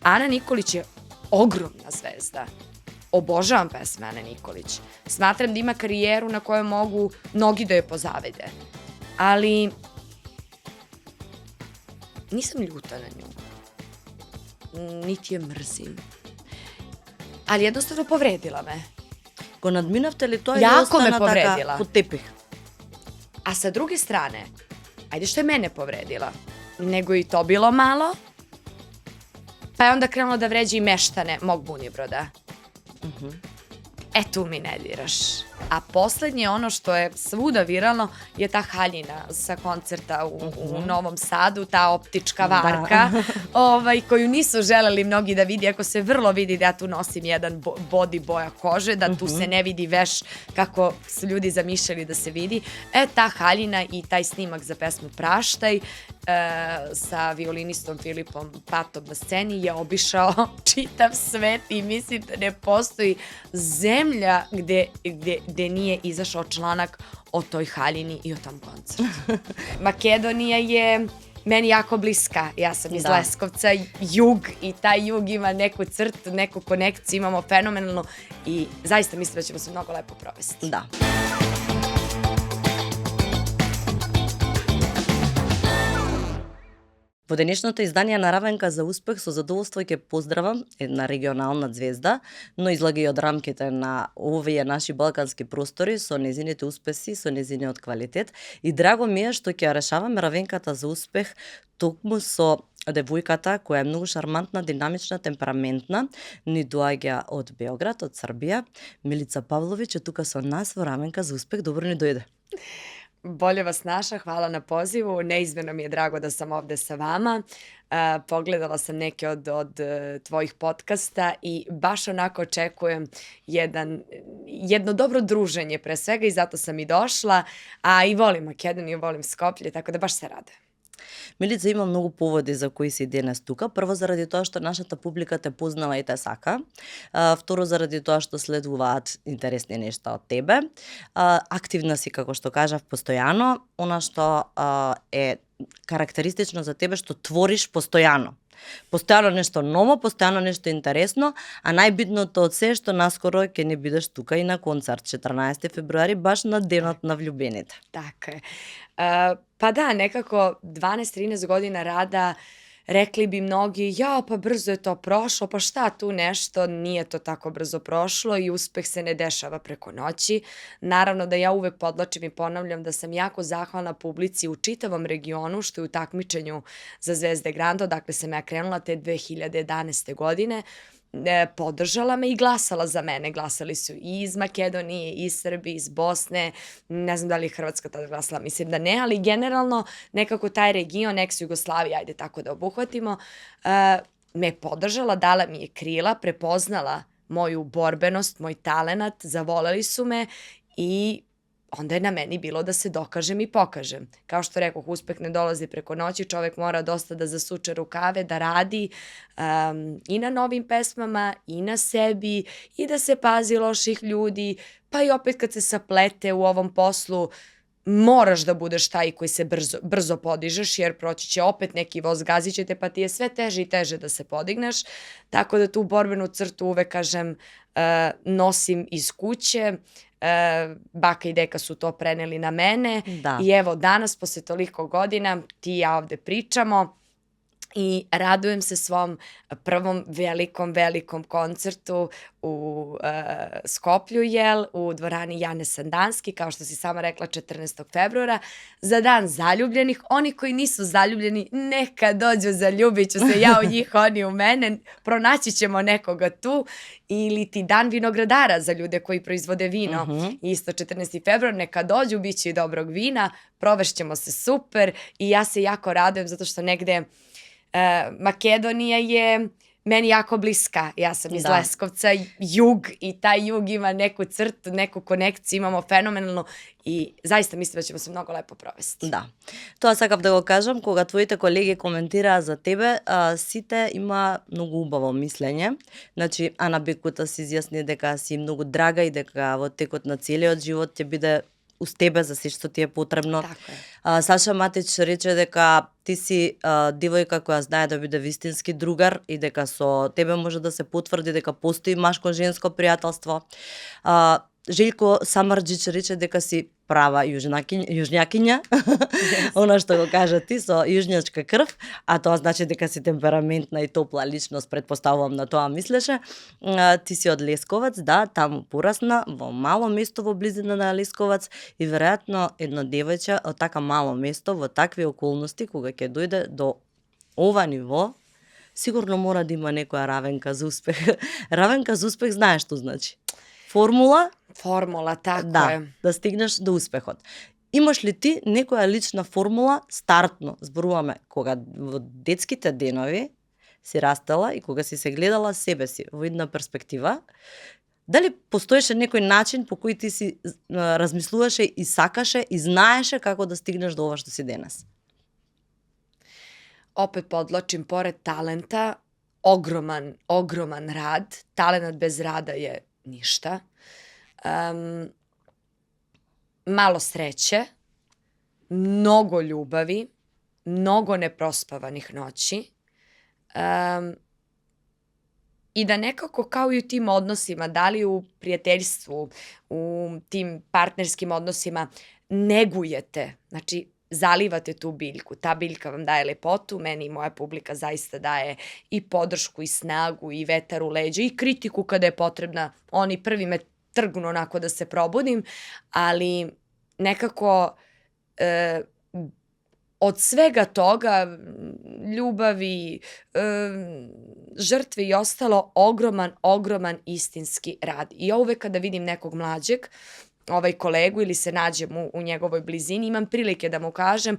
Ana Nikolić je ogromna zvezda. Obožavam pesme Ane Nikolić. Smatram da ima karijeru na kojoj mogu mnogi da je pozavide. Ali nisam ljuta na nju. Niti je mrzim. Ali jednostavno povredila me. Го надминавте ли тоа Jako или me остана povredila. така под тепих? A sa druge strane, ajde što je mene povredila, nego i to bilo malo, pa je onda krenulo da vređa i meštane mog Bunjevroda. E tu mi ne diraš. A poslednje ono što je svuda viralno je ta haljina sa koncerta u Novom Sadu, ta optička varka, koju nisu želeli mnogi da vidi, ako se vrlo vidi da ja tu nosim jedan body boja kože, da tu se ne vidi veš kako su ljudi zamišljali da se vidi. E, ta haljina i taj snimak za pesmu Praštaj sa violinistom Filipom Patom na sceni je obišao čitav svet i mislim da ne postoji zemlja gde nije izašao članak o toj haljini i o tom koncertu. Makedonija je meni jako bliska. Ja sam iz Leskovca, jug, i taj jug ima neku crtu, neku konekciju, imamo fenomenalnu i zaista mislim da ćemo se mnogo lepo provesti. Да. Во денешното издание на Равенка за успех со задоволство ќе поздравам една регионална звезда, но излага и од рамките на овие наши балкански простори со незините успеси, со незиниот квалитет. И драго ми е што ќе решаваме Равенката за успех токму со девојката која е многу шармантна, динамична, темпераментна, ни доаѓа од Београд, од Србија. Милица Павловиќ е тука со нас во Равенка за успех. Добро ни дојде. Bolje vas naša, hvala na pozivu. Neizmjerno mi je drago da sam ovde sa vama. Pogledala sam neke od tvojih podcasta i baš onako očekujem jedno dobro druženje pre svega i zato sam i došla. A i volim Makedoniju, volim Skoplje, tako da baš se radujem. Милица, има многу поводи за кои си денес тука. Прво, заради тоа што нашата публика те познала и те сака. Второ, заради тоа што следуваат интересни нешта од тебе. Активна си, како што кажав, постојано. Она што е карактеристично за тебе, што твориш постојано. Постојано нешто ново, постојано нешто интересно, а најбитното од се што наскоро ќе не бидеш тука и на концерт 14. февруари, баш на денот на влюбените. Tako je. Pa da, nekako 12-13 godina rada, rekli bi mnogi, ja, pa brzo je to prošlo, pa šta tu nešto, nije to tako brzo prošlo i uspeh se ne dešava preko noći. Naravno da ja uvek podlačim i ponavljam da sam jako zahvalna publici u čitavom regionu, što je u takmičenju za Zvezde Granda, dakle sam ja krenula te 2011. godine, podržala me i glasala za mene. Glasali su i iz Makedonije, iz Srbije, iz Bosne, ne znam da li je Hrvatska tada glasala, mislim da ne, ali generalno nekako taj region, ex-Jugoslavija, ajde tako da obuhvatimo, me podržala, dala mi je krila, prepoznala moju borbenost, moj talenat, zavoleli su me i onda je na meni bilo da se dokažem i pokažem. Kao što rekoh, uspeh ne dolazi preko noći, čovek mora dosta da zasuče rukave, da radi i na novim pesmama, i na sebi, i da se pazi loših ljudi, pa i opet kad se saplete u ovom poslu, moraš da budeš taj koji se brzo podižeš, jer proći će opet neki voz, gazit će te, pa ti je sve teže i teže da se podigneš. Tako da tu borbenu crtu uvek, kažem, nosim iz kuće. Baka i deka su to preneli na mene i evo danas posle toliko godina ti i ja ovde pričamo i radujem se svom prvom velikom koncertu u Skoplju, u dvorani Jane Sandanski, kao što si sama rekla, 14. februara, za dan zaljubljenih. Oni koji nisu zaljubljeni, neka dođu, zaljubit ću se ja u njih, oni u mene, pronaći ćemo nekoga tu, ili ti dan vinogradara za ljude koji proizvode vino, isto 14. februar, neka dođu, bit će i dobrog vina, provešćemo se super i ja se jako radujem zato što negde Makedonija je meni jako bliska. Ja sam iz Leskovca, jug, i taj jug ima neku crtu, neku konekciju, imamo fenomenalnu i zaista mislim da ćemo se mnogo lepo provesti. Да. Тоа сакав да го кажам, кога твоите колеги коментираа за тебе, сите има многу убаво мислење. Значи, Ана Бекута се изјасни дека си многу драга и дека во текот на целиот живот ќе биде уз тебе за се што ти е потребно. Tako je. Саша Матич рече дека ти си девојка која знае да биде вистински другар и дека со тебе може да се потврди дека постои машко-женско пријателство. Желко Самарџич рече дека си права јужњакиња, она што го кажа ти со јужњачка крв, а тоа значи дека си темпераментна и топла личност, предпоставувам на тоа мислеше. Ти си од Лесковац, да, таму порасна, во мало место во близина на Лесковац и веројатно едно девојче од така мало место во такви околности кога ќе дојде до ова ниво, сигурно мора да има некоја равенка за успех. Равенка за успех знаеш што значи? Формула Formula, tako да, je. да стигнеш до успехот. Имаш ли ти некоја лична формула стартно, зборуваме, кога во детските денови си растела и кога си се гледала себе си во една перспектива, дали постоеше некој начин по кој ти си размислуваше и сакаше и знаеше како да стигнеш до ова што си денес? Opet podlačim, pored talenta, ogroman rad. Talenat bez rada je ništa. Malo sreće, mnogo ljubavi, mnogo neprospavanih noći i da nekako kao i u tim odnosima, da li u prijateljstvu, u tim partnerskim odnosima, negujete, znači zalivate tu biljku. Ta biljka vam daje lepotu, meni i moja publika zaista daje i podršku i snagu i vetar u leđa i kritiku kada je potrebna. Oni prvi me trgnu onako da se probudim, ali nekako od svega toga, ljubavi, žrtve i ostalo, ogroman istinski rad. I ja uvek kada vidim nekog mlađeg, kolegu ili se nađem u njegovoj blizini, imam prilike da mu kažem,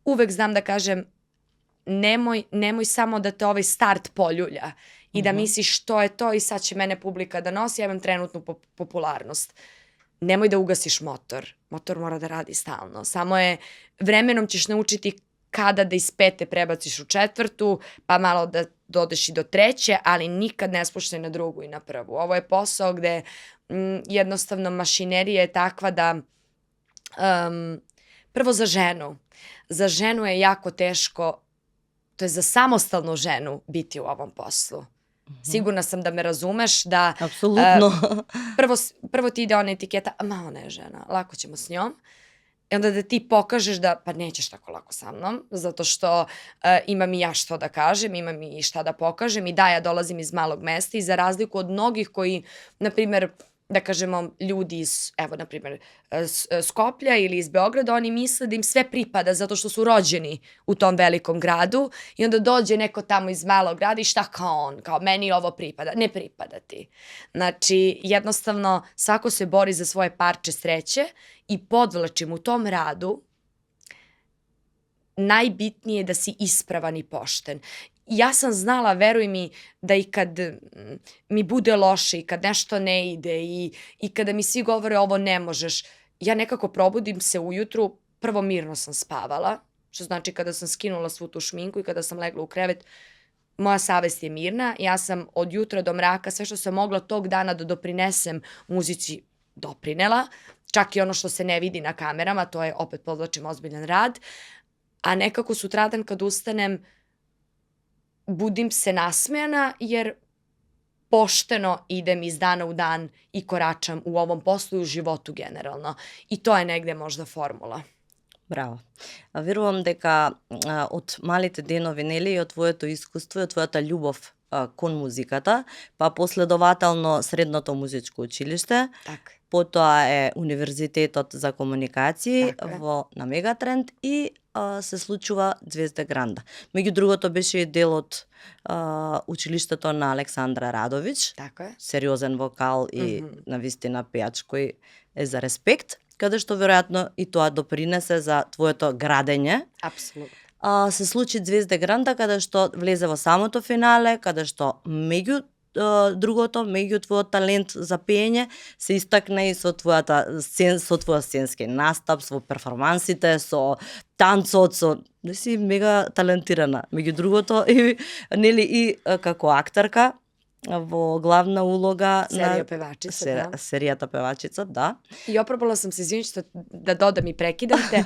uvek znam da kažem, nemoj samo da te ovaj start poljulja i da misliš što je to i sad će mene publika da nosi, ja imam trenutnu popularnost. Nemoj da ugasiš motor. Motor mora da radi stalno. Samo je, vremenom ćeš naučiti kada da iz 5. prebaciš u 4., pa malo da dodeš i do 3., ali nikad ne spuštaj na 2. i na 1. Ovo je posao gde jednostavno mašinerija je takva da prvo za ženu je jako teško, to je za samostalnu ženu biti u ovom poslu. Sigurna sam da me razumeš, da Apsolutno. prvo ti ide ona etiketa, ma ona je žena, lako ćemo s njom. I onda da ti pokažeš da pa nećeš tako lako sa mnom, zato što imam i ja što da kažem, imam i šta da pokažem i da, ja dolazim iz malog mesta i za razliku od mnogih koji, na primjer, da kažemo, ljudi iz, evo, na primjer, Skoplja ili iz Beograda, oni misle da im sve pripada zato što su rođeni u tom velikom gradu i onda dođe neko tamo iz malog grada i šta kao on, kao meni ovo pripada. Ne pripada ti. Znači, jednostavno, svako se bori za svoje parče sreće i podvlačim u tom radu najbitnije je da si ispravan i pošten. Ja sam znala, veruj mi, da i kad mi bude loše i kad nešto ne ide i kada mi svi govore ovo ne možeš, ja nekako probudim se ujutru, prvo mirno sam spavala, što znači kada sam skinula svu tu šminku i kada sam legla u krevet, moja savest je mirna, ja sam od jutra do mraka sve što sam mogla tog dana da doprinesem muzici doprinela, čak i ono što se ne vidi na kamerama, to je, opet podvlačim, ozbiljan rad, a nekako sutradan kad ustanem, budim se nasmejana jer pošteno idem iz dana u dan i koračam u ovom poslu i u životu generalno. I to je negde možda formula. Браво. Верувам дека од малите денови, нели, и од твоето искуство и од твојата љубов кон музиката, па последователно средното музичко училиште, Так. потоа е Универзитетот за комуникации Така е. на Мегатренд и се случува Звезда Гранда. Меѓу другото беше и дел од училиштето на Александра Радовиќ, Tako je. сериозен вокал и навистина пејач кој е за респект, каде што веројатно и тоа допринесе за твоето градење. Apsolutno. Се случи Звезда Гранда, каде што влезе во самото финале, каде што меѓу другото, меѓу твојот талент за пеење, се истакна и со твој сценски настап, со перформансите, со танцот, да си мега талентирана. Меѓу другото, и, нели, и како актерка, во главна улога Серија певачица, да. Серијата певачица, да. I oprobala sam se, izvini što da dodam i prekidam te,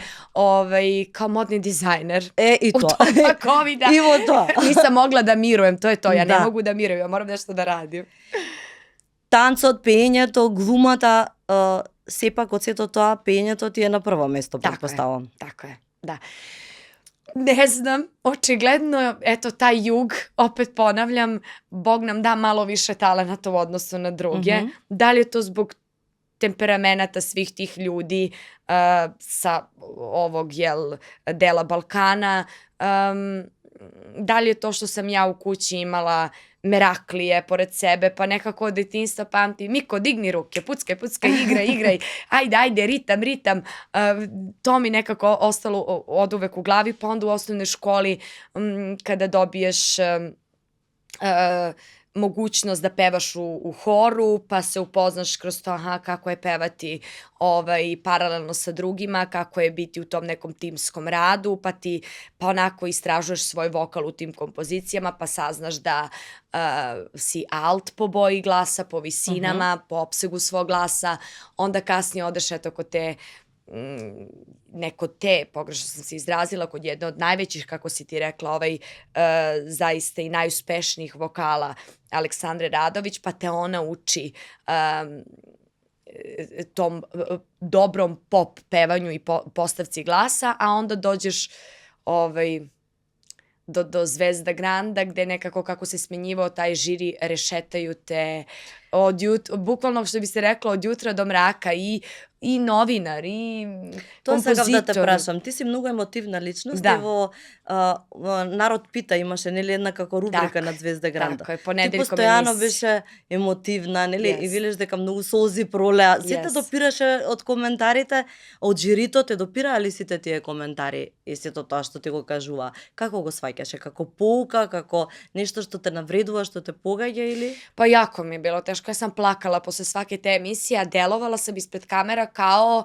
kao modni dizajner. И U тоа. doba covida И во тоа. nisam mogla da mirujem, to je to, ja ne Da. mogu da mirujem, ja moram nešto da radim. Танцот, пеењето, глумата, сепак од сето тоа, пеењето ти е на прво место, Tako je, претпоставам. tako je, da. Ne znam, očigledno, eto, taj jug, opet ponavljam, Bog nam da malo više talenata u odnosu na druge. Da li je to zbog temperamenata svih tih ljudi sa ovog, dela Balkana, da li je to što sam ja u kući imala Meraklije pored sebe, pa nekako od detinjstva pamtim, Miko, digni ruke, puckaj, igraj, ajde, ritam. To mi nekako ostalo od uvek u glavi, pa onda u osnovnoj školi kada dobiješ mogućnost da pevaš u horu, pa se upoznaš kroz to kako je pevati paralelno sa drugima, kako je biti u tom nekom timskom radu, pa onako istražuješ svoj vokal u tim kompozicijama, pa saznaš da si alt po boji glasa, po visinama, po opsegu svog glasa, onda kasnije odeš kod te pogrešno sam se izrazila, kod jedne od najvećih, kako si ti rekla, zaista i najuspešnijih vokala Aleksandre Radović, pa te ona uči tom dobrom pop pevanju i postavci glasa, a onda dođeš do Zvezda Granda, gde nekako kako se smenjivao taj žiri, rešetaju te bukvalno što bi se reklo od jutra do mraka i novinar, i Тоа сакав да те композитор. прашам. Ти си многу емотивна личност. Да. И во Народ пита имаше нели една како рубрика Така, на Звезда Гранда. Така е, Ти понеделком постојано емисија. беше емотивна, нели? И Yes. велиш дека многу солзи пролеа. Сите Yes. допираше од коментарите, од жирито те допираа ли сите тие коментари и сето тоа што ти го кажува? Како го сваќаше? Како pouka, како нешто што те навредува, што те погаѓа или? Pa jako mi je bilo teško, ja sam plakala posle svake te emisije, a delovala sam ispred kamera kao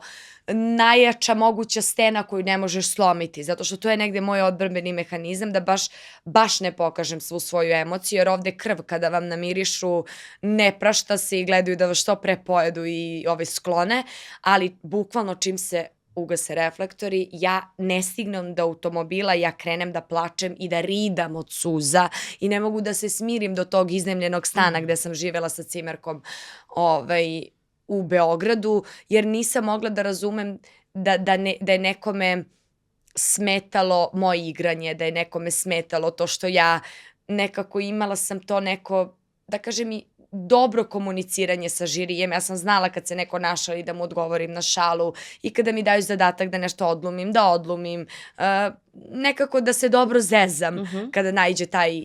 najjača moguća stena koju ne možeš slomiti, zato što to je negde moj odbrambeni mehanizam da baš ne pokažem svu svoju emociju, jer ovde krv kada vam namirišu ne prašta se i gledaju da vas što pre pojedu i sklone, ali bukvalno čim se ugase reflektori, ja ne stignem do automobila, ja krenem da plačem i da ridam od suza i ne mogu da se smirim do tog iznajmljenog stana gde sam živela sa cimerkom u Beogradu, jer nisam mogla da razumem da je nekome smetalo moje igranje, da je nekome smetalo to što ja nekako imala sam to neko, da kažem i dobro komuniciranje sa žirijem. Ja sam znala kad se neko našali da mu odgovorim na šalu i kada mi daju zadatak da nešto odglumim, da odglumim. Nekako da se dobro zezam kada naiđe taj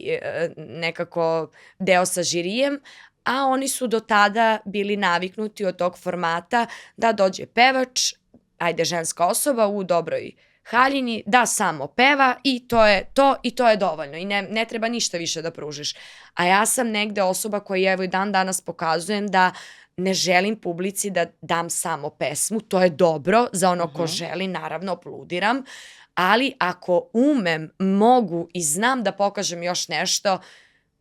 nekako deo sa žirijem, a oni su do tada bili naviknuti od tog formata da dođe pevač, ajde ženska osoba u dobroj haljini, da samo peva i to je to i to je dovoljno i ne treba ništa više da pružiš. A ja sam negde osoba koja evo i dan danas pokazujem da ne želim publici da dam samo pesmu, to je dobro za ono ko želi, naravno aplaudiram, ali ako umem, mogu i znam da pokažem još nešto,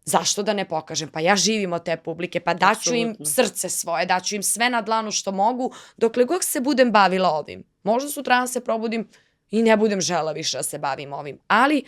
zašto da ne pokažem? Pa ja živim od te publike, pa daću im srce svoje, daću im sve na dlanu što mogu, dokle god se budem bavila ovim. Možda sutradan se probudim i ne budem žela više da se bavim ovim, ali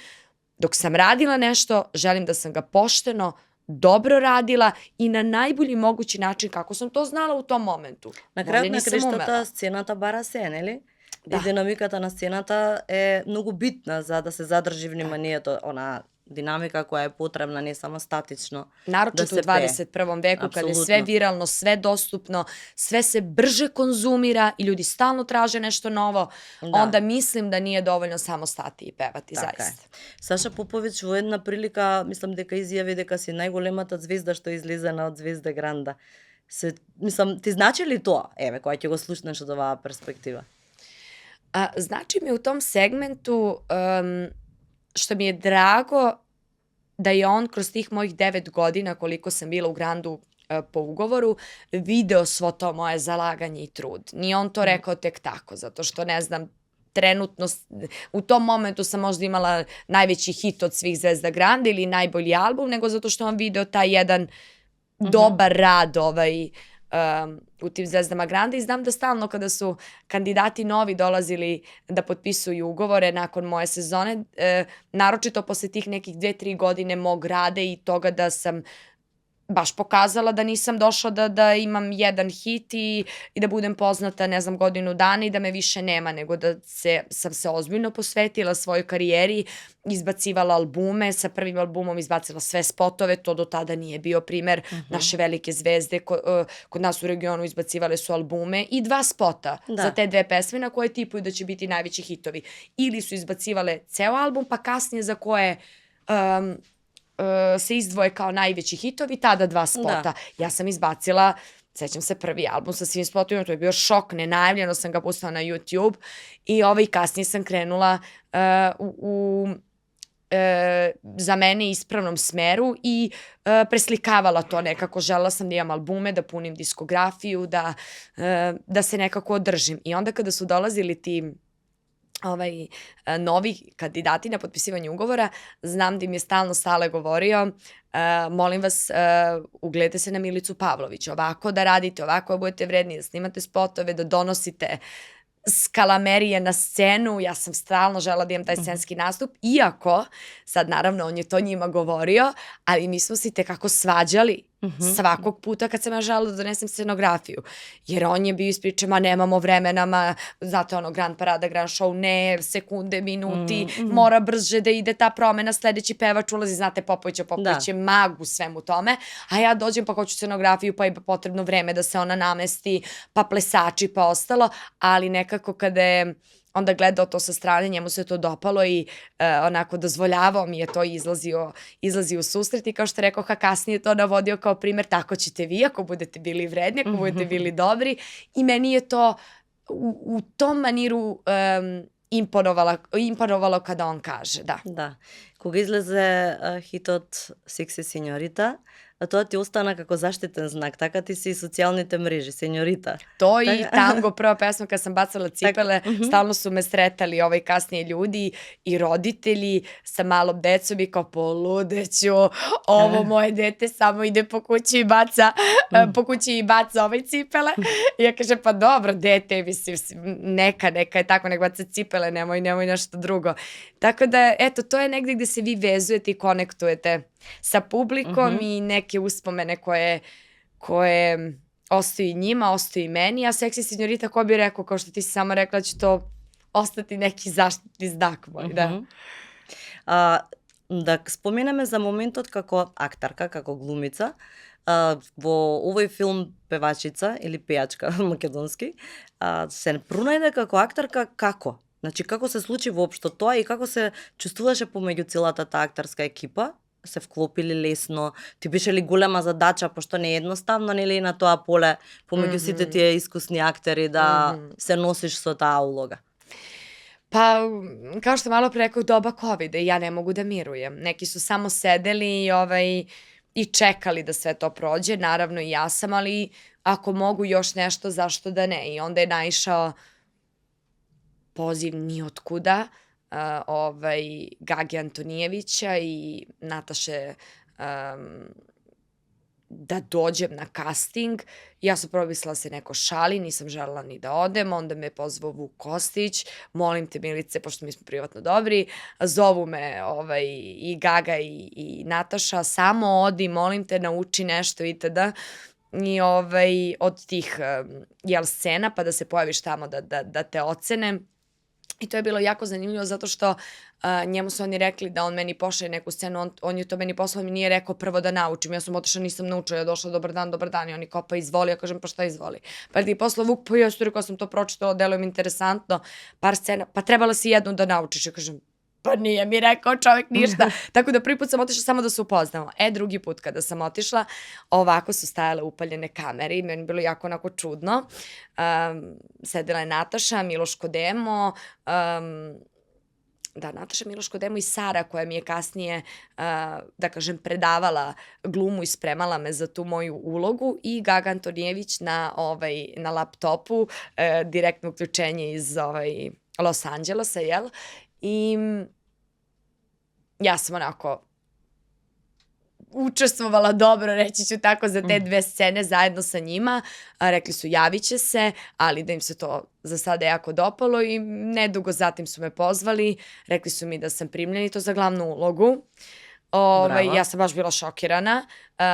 dok sam radila nešto, želim da sam ga pošteno, dobro radila i na najbolji mogući način kako sam to znala u tom momentu. На крајот на криштата сцената бара се, нели? Да. И динамиката на сцената е многу битна за да се задржи вниманието, она dinamika koja je potrebna, ne samo statično. Naročito u 21. veku, kada je sve viralno, sve dostupno, sve se brže konzumira i ljudi stalno traže nešto novo, onda mislim da nije dovoljno samo stati i pevati, zaista. Saša Поповиќ во една прилика, мислам дека изјави дека си најголемата звезда што излезена од Звезда Гранда. Мислам, ти значи ли тоа? Еве, која ќе го слушнеш од оваа перспектива? Znači mi u tom segmentu što mi je drago da je on kroz tih mojih 9 godina koliko sam bila u Grandu po ugovoru video svo to moje zalaganje i trud. Nije on to rekao tek tako, zato što ne znam, trenutno u tom momentu sam možda imala najveći hit od svih Zvezda Granda ili najbolji album, nego zato što on video taj jedan dobar rad u tim Zvezdama Granda i znam da stalno kada su kandidati novi dolazili da potpisuju ugovore nakon moje sezone, naročito posle tih nekih 2-3 godine mog rada i toga da sam baš pokazala da nisam došla da imam jedan hit i da budem poznata, ne znam, godinu dana i da me više nema, nego da sam se ozbiljno posvetila svojoj karijeri, izbacivala albume, sa prvim albumom izbacila sve spotove, to do tada nije bio primer. Naše velike zvezde kod nas u regionu izbacivale su albume i 2 spota za te 2 pesme na koje tipuju da će biti najveći hitovi. Ili su izbacivale ceo album, pa kasnije za koje se izdvoje kao najveći hitovi, tada 2 spota. Ja sam izbacila, sećam se, prvi album sa svim spotovima, to je bio šok, nenajavljeno sam ga pustila na YouTube i kasnije sam krenula u za mene ispravnom smeru i preslikavala to nekako. Želela sam da imam albume, da punim diskografiju, da se nekako održim. I onda kada su dolazili ti novi kandidati na potpisivanje ugovora, znam da im je stalno Sale govorio, molim vas, ugledajte se na Milicu Pavlović, ovako da radite, ovako da budete vredni, da snimate spotove, da donosite skalamerije na scenu. Ja sam stalno žela da imam taj scenski nastup, iako, sad naravno on je to njima govorio, ali mi smo se tekako svađali svakog puta kad sam ja želela da donesem scenografiju. Jer on je bio ispričan, ma nemamo vremena, zato Grand Parada, Grand Show, ne, sekunde, minuti, mora brže da ide ta promena, sledeći pevač ulazi, znate Popović je mag u svemu tome, a ja dođem pa hoću scenografiju, pa je potrebno vreme da se ona namesti, pa plesači, pa ostalo, ali nekako kada je onda gledao to sa strane, njemu se to dopalo i onako dozvoljavao mi je to i izlazio u susret i kao što rekao, kasnije to navodio kao primer, tako ćete vi ako budete bili vredni, ako budete bili dobri i meni je to u tom maniru imponovalo kada on kaže, da. Да. Кога излезе хитот Секси сеньорита, тоа ти остана како заштитен знак, така ти си и социјалните мрежи, сеньорита. To i tango, prva pesma kad sam bacala cipele, stalno su me sretali kasnije ljudi i roditelji sa malom decom i kao poludeću, ovo moje dete samo ide po kući i baca ove cipele. I ja kažem, pa dobro, dete, mislim, neka je tako, nek baca cipele, nemoj nešto drugo. Tako da, eto, to je negde gde se vi vezujete i konektujete sa publikom i neke uspomene koje ostaju i njima, ostaju i meni, a Seksi Signorita, ko bi rekao, kao što ti si sama rekla, će to ostati neki zaštitni znak moj, da. Да споменеме за моментот како актерка, како глумица. Во овој филм певачица или пејачка македонски, се пронајде како актерка како? Значи, како се случи воопшто тоа и како се чувствуваше помеѓу целата таа актерска екипа? Се вклопили лесно? Ти беше ли голема задача, пошто не е едноставно, нели, на тоа поле, помеѓу сите тие искусни актери да се носиш со таа улога? Pa, kao što malo pre rekao, doba COVID-a i ja ne mogu da mirujem. Neki su samo sedeli i čekali da sve to prođe, naravno i ja sam, ali ako mogu još nešto, zašto da ne? I onda je naišao poziv nijotkuda Gage Antonijevića i Nataše da dođem na casting. Ja sam prvo mislila se neko šali, nisam želela ni da odem, onda me pozvao Vuk Kostić, molim te Milice, pošto mi smo privatno dobri, zovu me i Gaga i Nataša, samo odi, molim te, nauči nešto itd. I od tih scena pa da se pojaviš tamo da te ocene. I to je bilo jako zanimljivo zato što njemu su oni rekli da on meni pošalje neku scenu, on je to meni poslao, mi nije rekao prvo da naučim, ja sam otišla, nisam naučila, ja došla, dobar dan, i oni kao pa izvoli, ja kažem pa šta izvoli, pa ti je poslao Vuk, pa ja sam to pročitala, deluje mi interesantno, par scena, pa trebala si jednu da naučiš, ja kažem pa nije mi rekao čovjek ništa. Tako da prvi put sam otišla samo da se upoznamo. Drugi put kada sam otišla, ovako su stajale upaljene kamere i meni je bilo jako onako čudno. Sedela je Nataša, Miloš Kodemo, Nataša, Miloš Kodemo i Sara koja mi je kasnije, da kažem, predavala glumu i spremala me za tu moju ulogu i Gaga Antonijević na laptopu, direktno uključenje iz Los Angelesa, jel? I ja sam onako učestvovala dobro, reći ću tako, za te 2 scene zajedno sa njima. Rekli su javit će se, ali da im se to za sada jako dopalo i nedugo zatim su me pozvali. Rekli su mi da sam primljena i to za glavnu ulogu. Bravo. Ja sam baš bila šokirana.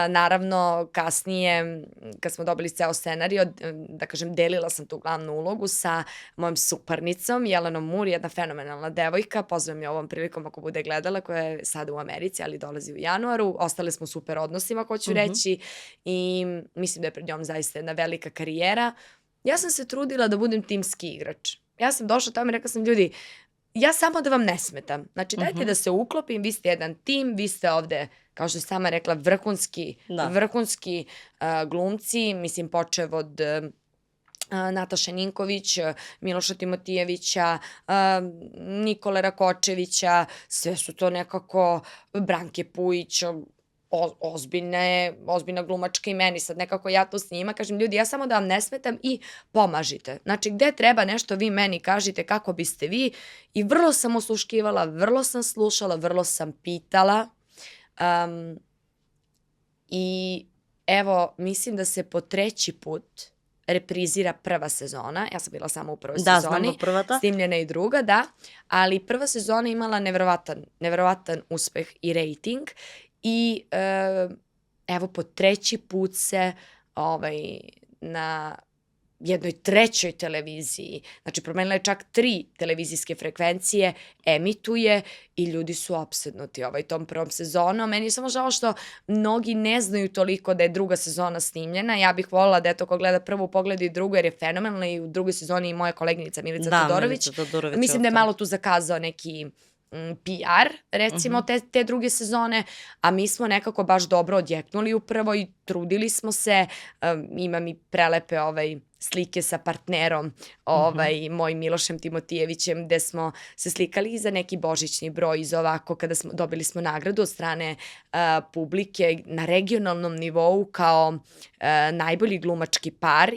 Naravno, kasnije, kad smo dobili ceo scenario, da kažem, delila sam tu glavnu ulogu sa mojom suparnicom, Jelenom Mur, jedna fenomenalna devojka, pozovem je ovom prilikom ako bude gledala, koja je sada u Americi, ali dolazi u januaru. Ostale smo u super odnosima, hoću reći, i mislim da je pred njom zaista jedna velika karijera. Ja sam se trudila da budem timski igrač. Ja sam došla tamo i rekla sam, ljudi, ja samo da vam ne smetam. Znači, dajte da se uklopim, vi ste jedan tim, vi ste ovde, kao što je sama rekla, vrhunski glumci, mislim, počev od Nataše Ninković, Miloša Timotijevića, Nikole Rakočevića, sve su to nekako, Branke Pujić, ozbiljna glumačka i meni sad nekako ja to s njima kažem, ljudi, ja samo da vam ne smetam i pomažite. Znači, gde treba nešto vi meni kažite kako biste vi, i vrlo sam osluškivala, vrlo sam slušala, vrlo sam pitala, i evo, mislim da se po 3. put reprizira prva sezona. Ja sam bila samo u prvoj sezoni. Da, znam prvata. Snimljena i druga, da. Ali prva sezona imala neverovatan uspeh i rating. I evo po 3. put se na jednoj 3. televiziji, znači promenila je čak 3 televizijske frekvencije, emituje i ljudi su opsednuti tom prvom sezonom. Meni je samo žao što mnogi ne znaju toliko da je druga sezona snimljena. Ja bih voljela da ko gleda prvu pogleda i drugu, jer je fenomenalna, i u drugoj sezoni i moja koleginica Milica Todorović. Mislim da je malo tu zakazao neki PR, recimo, te druge sezone, a mi smo nekako baš dobro odjeknuli u prvoj, trudili smo se, imam i prelepe slike sa partnerom, mojim Milošem Timotijevićem, gde smo se slikali za neki božićni broj, iz ovako, kada dobili smo nagradu od strane publike na regionalnom nivou kao najbolji glumački par,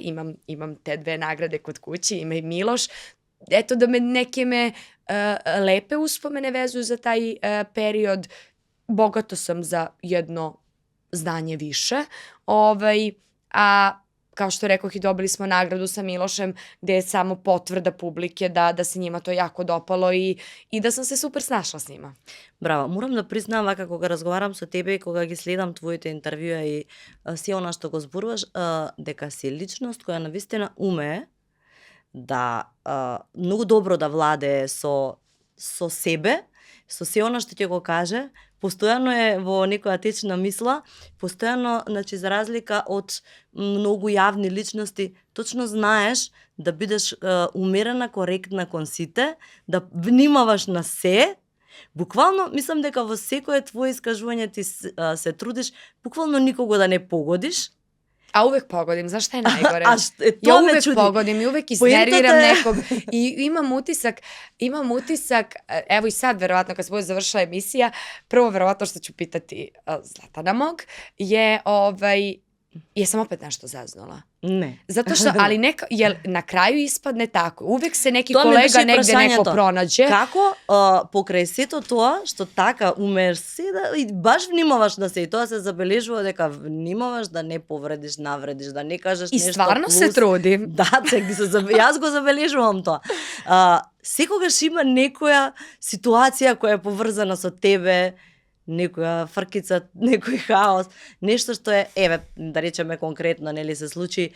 imam te 2 nagrade kod kuće, ima i Miloš. Eto, da neke lepe uspomene vezuju za taj period. Bogato sam za jedno znanje više. A kao što rekoh, i dobili smo nagradu sa Milošem, gde je samo potvrda publike da se njima to jako dopalo i da sam se super snašla s njima. Браво, морам да признам, вака кога разговарам со тебе и кога ги следам твоите интервјуа и се она што го зборуваш, дека си личност која навистина умее да многу добро да владее со себе, со се она што ќе го каже, постојано е во некоја течна мисла, постојано, значи, за разлика од многу јавни личности, точно знаеш да бидеш умерена, коректна кон сите, да внимаваш на се. Буквално, мислам дека во секое твое искажување ти се трудиш, буквално никого да не погодиш. A uvek pogodim, znaš šta je najgore? Ja uvek pogodim i uvek iznerviram nekog i imam utisak, evo i sad verovatno kad se bude završila emisija, prvo verovatno što ću pitati Zlatana mog je jesam opet nešto zaznula. Ne. Zato što, ali jel na kraju ispadne tako. Uvek se neki kolega negde neko pronađe. Kako покрај сето тоа, што така умееш се и баш внимаваш на се, и тоа се забележува дека внимаваш да не повредиш, навредиш, да не кажеш нешто. И стварно се трудим. Да, јас го забележувам тоа. Секогаш има некоја ситуација која е поврзана со тебе, некоја фркица, некој хаос, нешто што е, еве, да речеме конкретно, нели се случи,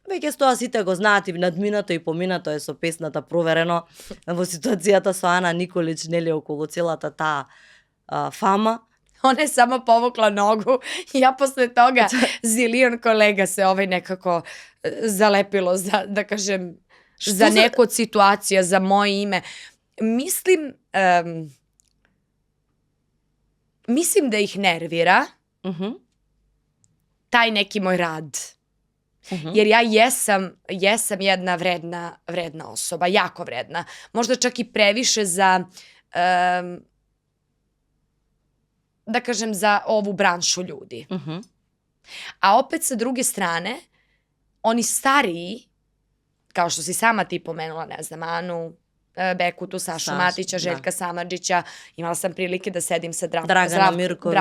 веќе тоа сите го знаат и надминато и поминато е со песната проверено во ситуацијата со Ана Николич, нели, околу целата таа фама. Ona je samo povukla nogu i ja posle toga zilion kolega se nekako zalepilo za, da kažem, za neku od situacija, za moje ime. Mislim da ih nervira taj neki moj rad. Jer ja jesam jedna vredna osoba, jako vredna. Možda čak i previše za, da kažem, za ovu branšu ljudi. A opet sa druge strane, oni stariji, kao što si sama ti pomenula, ne znam, Anu Bekutu, Sašu Matića, Željka Samardžića, imala sam prilike da sedim sa Dragana Mirković.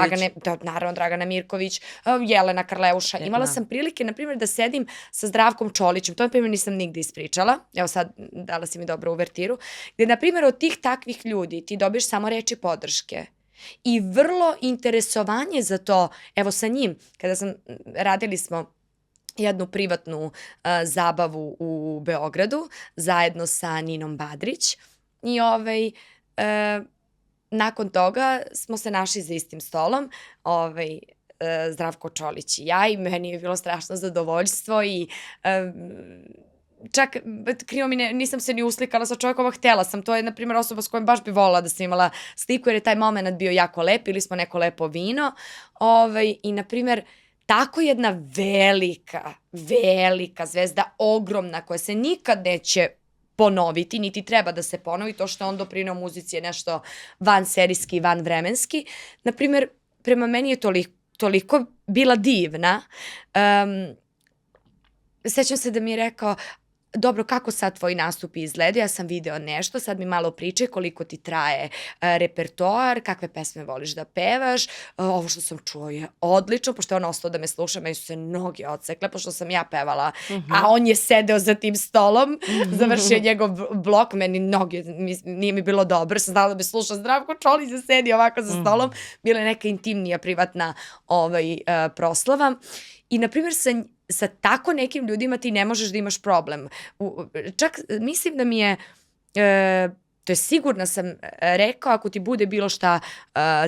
Naravno, Dragana Mirković, Jelena Karleuša. Imala sam prilike, na primjer, da sedim sa Zdravkom Čolićem, to, na primjer, nisam nigde ispričala, evo sad dala si mi dobro uvertiru, gde, na primjer, od tih takvih ljudi ti dobiješ samo reči podrške i vrlo interesovanje za to. Evo sa njim, radili smo jednu privatnu zabavu u Beogradu zajedno sa Ninom Badrić i nakon toga smo se našli za istim stolom, Zdravko Čolić i ja, i meni je bilo strašno zadovoljstvo i čak krivo mi nisam se ni uslikala sa čovjekom, htjela sam, to je na primjer osoba s kojom baš bi volila da sam imala sliku jer je taj moment bio jako lep, pili smo neko lepo vino i na primjer tako jedna velika zvezda, ogromna, koja se nikad neće ponoviti, niti treba da se ponovi, to što on doprineo muzici je nešto vanserijski, vanvremenski. Naprimjer, prema meni je toliko bila divna. Sećam se da mi je rekao, dobro, kako sad tvoji nastupi izgledaju, ja sam video nešto, sad mi malo pričaj koliko ti traje repertoar, kakve pesme voliš da pevaš, ovo što sam čuo je odlično, pošto je on ostao da me sluša, meni su se noge odsekle, pošto sam ja pevala, a on je sedeo za tim stolom, završio njegov blok, meni noge, nije mi bilo dobro, sam znala da me sluša Zdravko Čolić da sedi ovako za stolom, bila je neka intimnija privatna proslava i na primjer sa tako nekim ljudima ti ne možeš da imaš problem. Čak mislim da mi je, to je sigurno sam rekao, ako ti bude bilo šta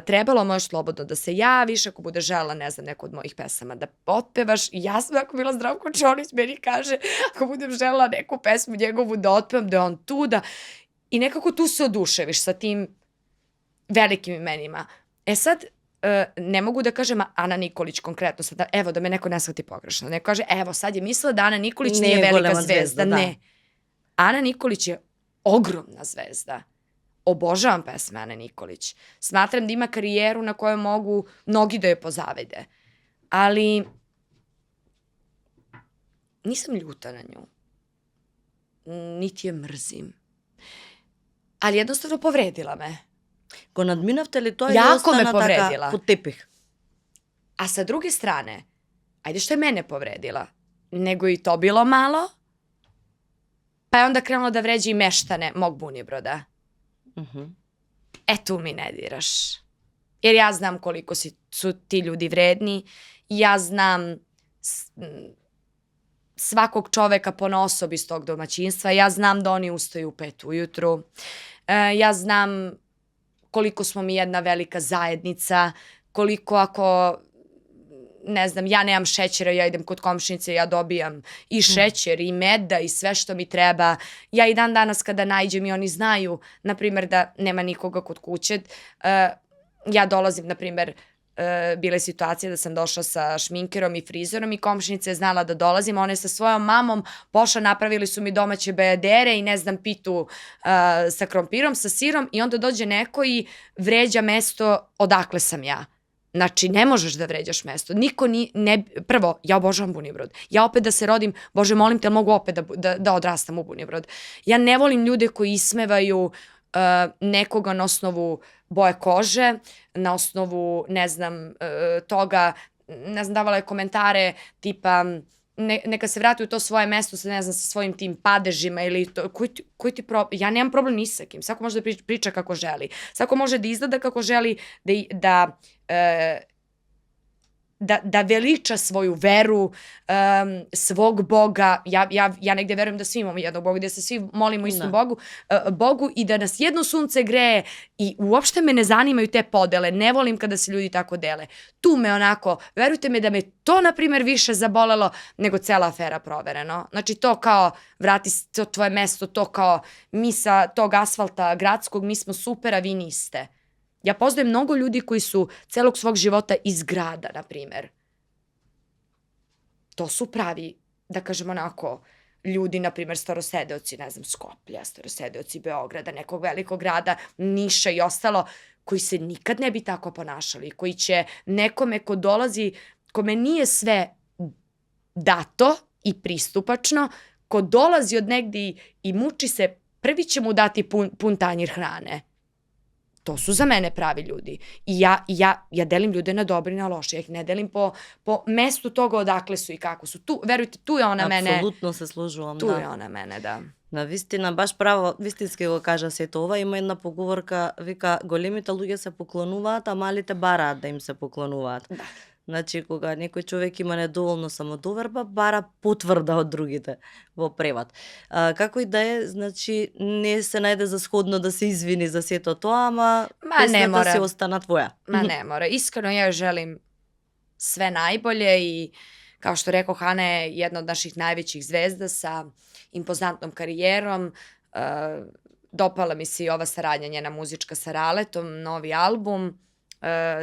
trebalo, možeš slobodno da se javiš, ako bude žela, ne znam, neku od mojih pesama da otpevaš. I ja sam, ako bila Zdravko Čolić, meni kaže, ako budem žela neku pesmu njegovu da otpevam, da je on tu, i nekako tu se oduševiš sa tim velikim imenima. Sad, ne mogu da kažem Ana Nikolić konkretno sada, evo da me neko ne shvati pogrešno, neko kaže evo sad je mislila da Ana Nikolić nije velika zvezda, ne. Ana Nikolić je ogromna zvezda, obožavam pesme Ane Nikolić, smatram da ima karijeru na kojoj mogu mnogi da je pozavide, ali nisam ljuta na nju, niti je mrzim, ali jednostavno povredila me. Го надминавте ли тоа или Jako me остана povredila. така под тепих? A sa druge strane, ajde što je mene povredila, nego i to bilo malo, pa je onda krenulo da vređa i meštane mog Bunibroda. Tu mi ne diraš. Jer ja znam koliko su ti ljudi vredni, ja znam svakog čoveka ponaosob iz tog domaćinstva, ja znam da oni ustaju u 5 ujutru, ja znam koliko smo mi jedna velika zajednica, koliko ako, ne znam, ja nemam šećera, ja idem kod komšinice, ja dobijam i šećer i meda i sve što mi treba. Ja i dan danas kada naiđem i oni znaju, na primjer, da nema nikoga kod kuće, ja dolazim, na primjer, bila je situacija da sam došla sa šminkerom i frizorom i komšinica je znala da dolazim, ona je sa svojom mamom pošla, napravili su mi domaće bajadere i ne znam, pitu sa krompirom, sa sirom i onda dođe neko i vređa mesto odakle sam ja. Znači, ne možeš da vređaš mesto. Prvo, ja obožavam Bunibrod. Ja opet da se rodim, Bože, molim te, mogu opet da odrastam u Bunibrod. Ja ne volim ljude koji ismevaju nekoga na osnovu boje kože, na osnovu, ne znam, toga, ne znam, davala je komentare tipa neka se vrati u to svoje mesto sa, ne znam, sa svojim tim padežima ili to, ja nemam problem ni sa kim, svako može da priča kako želi, svako može da izgleda kako želi, da veliča svoju veru, svog Boga. Ja negde verujem da svi imamo jednog Boga, da se svi molimo istom Bogu i da nas jedno sunce greje i uopšte me ne zanimaju te podele, ne volim kada se ljudi tako dele. Tu me onako, verujte me da me to, na primjer, više zabolelo nego cela afera Provereno. Znači to kao, vrati to tvoje mesto, to kao, mi sa tog asfalta gradskog, mi smo super, a vi niste. Ja poznajem mnogo ljudi koji su celog svog života iz grada, na primjer. To su pravi, da kažem onako, ljudi, na primjer, starosedeoci, ne znam, Skoplja, starosedeoci Beograda, nekog velikog grada, Niša i ostalo, koji se nikad ne bi tako ponašali, koji će nekome ko dolazi, kome nije sve dato i pristupačno, ko dolazi od negdje i muči se prvi će mu dati pun tanjir hrane. To su za mene pravi ljudi. I ja delim ljude na dobre i na loše. Ja ih ne delim po mestu toga odakle su i kako su. Tu, verujte, tu je ona mene... Апсолутно се сложувам, Tu да. je ona mene, da. На вистина, баш право, вистински го кажа сето ова. Има една поговорка, вика, големите луѓе се поклонуваат, а малите бараат да им се поклонуваат. Да. Значи, кога некој човек има недоволно самодоверба, бара потврда од другите во превод. Како и да е, значи, не се најде за сходно да се извини за сето тоа, ама не песната мора. си остана твоја. Ma ne mora. Iskreno ja joj želim sve najbolje i kao što rekao, Hana je jedna od naših najvećih zvezda sa impozantnom karijerom. Dopala mi se i ova saradnja njena muzička sa Raletom, novi album.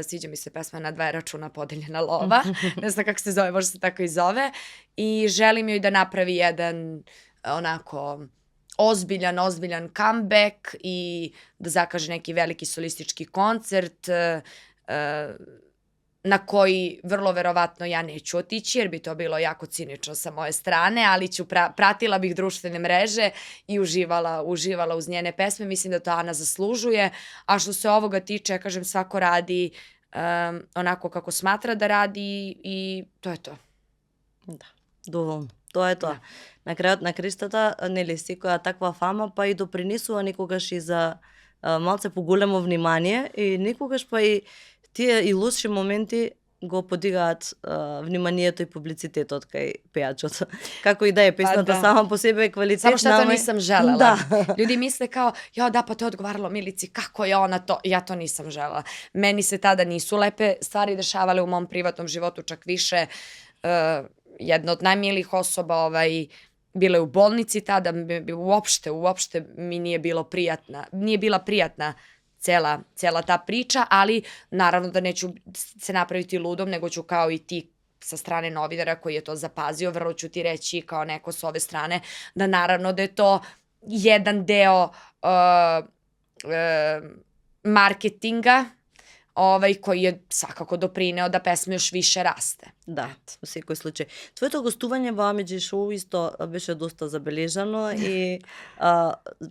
Sviđa mi se pesma Na dva računa podeljena lova. Ne znam kako se zove, možda se tako i zove. I želim joj da napravi jedan onako ozbiljan comeback i da zakaže neki veliki solistički koncert na koji vrlo verovatno ja neću otići jer bi to bilo jako cinično sa moje strane, ali pratila bih društvene mreže i uživala uz njene pesme. Mislim da to Ana zaslužuje, a što se ovoga tiče, ja kažem, svako radi onako kako smatra da radi i to je to. Да, доволно. Тоа е тоа. На крајот на криштата, нели, секоја таква фама па и допринесува некогаш и за малце поголемо внимание и некогаш па и тие и лоши моменти го подигаат вниманието и публицитетот кај пејачот. Како и да е, песната сама по себе е квалитетна. Samo što to nisam želela. Da. Ljudi misle kao, ja da, pa to je odgovaralo Milici, kako je ona to? Ja to nisam želela. Meni se tada nisu lepe stvari dešavale u mom privatnom životu, čak više. Jedna od najmilijih osoba bila je u bolnici tada, uopšte mi nije bila prijatna cela ta priča, ali naravno da neću se napraviti ludom, nego ću kao i ti sa strane novinara koji je to zapazio, vrlo ću ti reći kao neko s ove strane, da naravno da je to jedan deo marketinga koji je svakako doprineo da pesma još više raste. Да, во секој случај. Твоето гостување во Амиџи шоу исто беше доста забележано и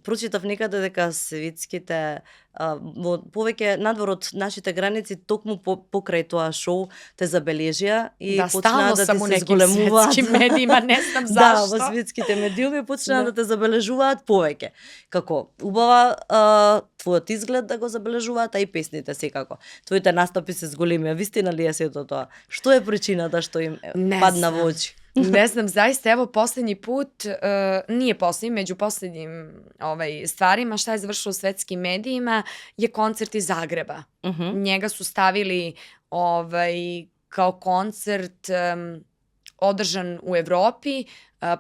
прочитав некаде дека светските во повеќе надвор од нашите граници токму покрај тоа шоу те забележија и почнаа да ти се зголемуваат. Светским медиума, не знам зашто. Да, во светските медиуми почнаа да те забележуваат повеќе. Како убава твојот изглед да го забележуваат, а и песните секако. Твоите настапи се зголемија. Вистина ли е сето тоа? Што е причина да što im padna v oči? Ne znam, zaista, evo poslednji put, nije poslednji, među poslednjim stvarima šta je završilo u svetskim medijima je koncert iz Zagreba. Njega su stavili kao koncert održan u Evropi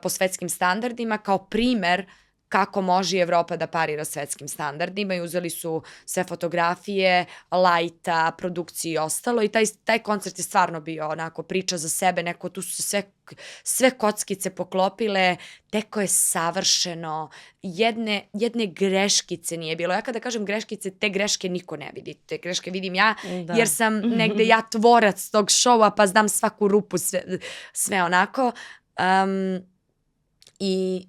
po svetskim standardima, kao primer kako može Evropa da parira svetskim standardima i uzeli su sve fotografije, lajta, produkcije i ostalo i taj koncert je stvarno bio onako priča za sebe, neko tu su se sve kockice poklopile, teko je savršeno, jedne greškice nije bilo. Ja kada kažem greškice, te greške niko ne vidi, te greške vidim ja, jer sam negde ja tvorac tog šova pa znam svaku rupu, sve onako. I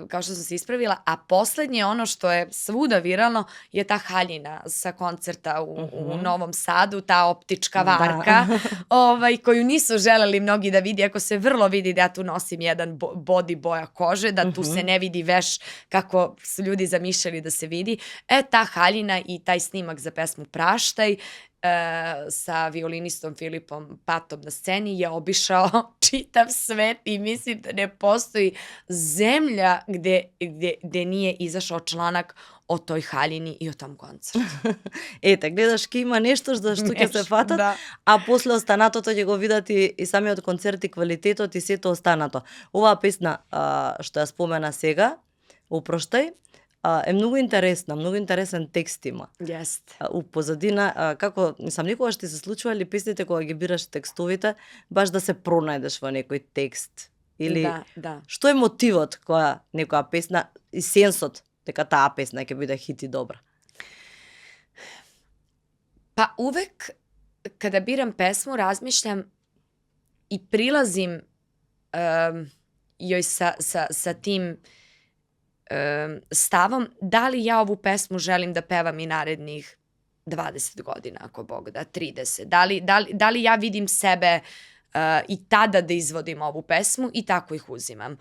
kao što sam se ispravila, a poslednje ono što je svuda viralno je ta haljina sa koncerta u Novom Sadu, ta optička varka, koju nisu želeli mnogi da vidi, ako se vrlo vidi da ja tu nosim jedan body boja kože, da tu se ne vidi veš kako su ljudi zamišljali da se vidi. Ta haljina i taj snimak za pesmu Praštaj sa violinistom Filipom Patom na sceni je obišao čitav svet i mislim da ne postoji zemlja gde nije izašao članak o toj haljini i o tom koncertu. Ете, гледаш ке има нешто за што ќе се фатат, а после останатото ќе го видат и самиот концерт и квалитетот и сето останато. Оваа песна што ја спомена сега, Опроштај, е многу интересна, многу интересен текст има. У позадина, како, мислам, никогаш ти се случува ли песните кога ги бираш текстовите, баш да се пронајдеш во некој текст? Или што е мотивот кога некоја песна и сенсот дека таа песна ќе биде хит и добра? Pa uvek kada biram pesmu razmišljam i prilazim joj sa tim stavom da li ja ovu pesmu želim da pevam i narednih 20 godina, ako Bog da, 30. Da li ja vidim sebe i tada da izvodim ovu pesmu i tako ih uzimam.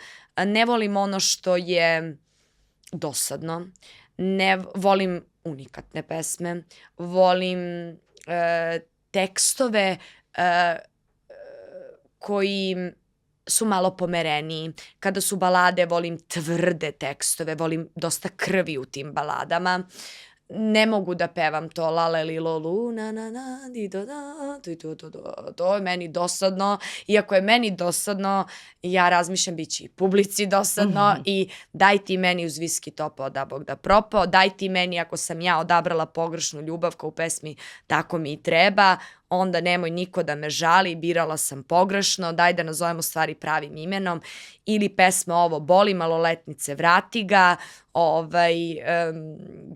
Ne volim ono što je dosadno, ne volim unikatne pesme, volim tekstove koji su malo pomereniji. Kada su balade, volim tvrde tekstove, volim dosta krvi u tim baladama. Ne mogu da pevam to la la li lo lu na na na di do da di do do do. To je meni dosadno. Iako je meni dosadno, ja razmišljam bit će i publici dosadno i daj ti meni uz viski topao da Bog da propao, daj ti meni ako sam ja odabrala pogrešnu ljubav kao u pesmi tako mi i treba, onda nemoj niko da me žali, birala sam pogrešno, daj da nazovemo stvari pravim imenom, ili pesma ovo boli maloletnice, vrati ga,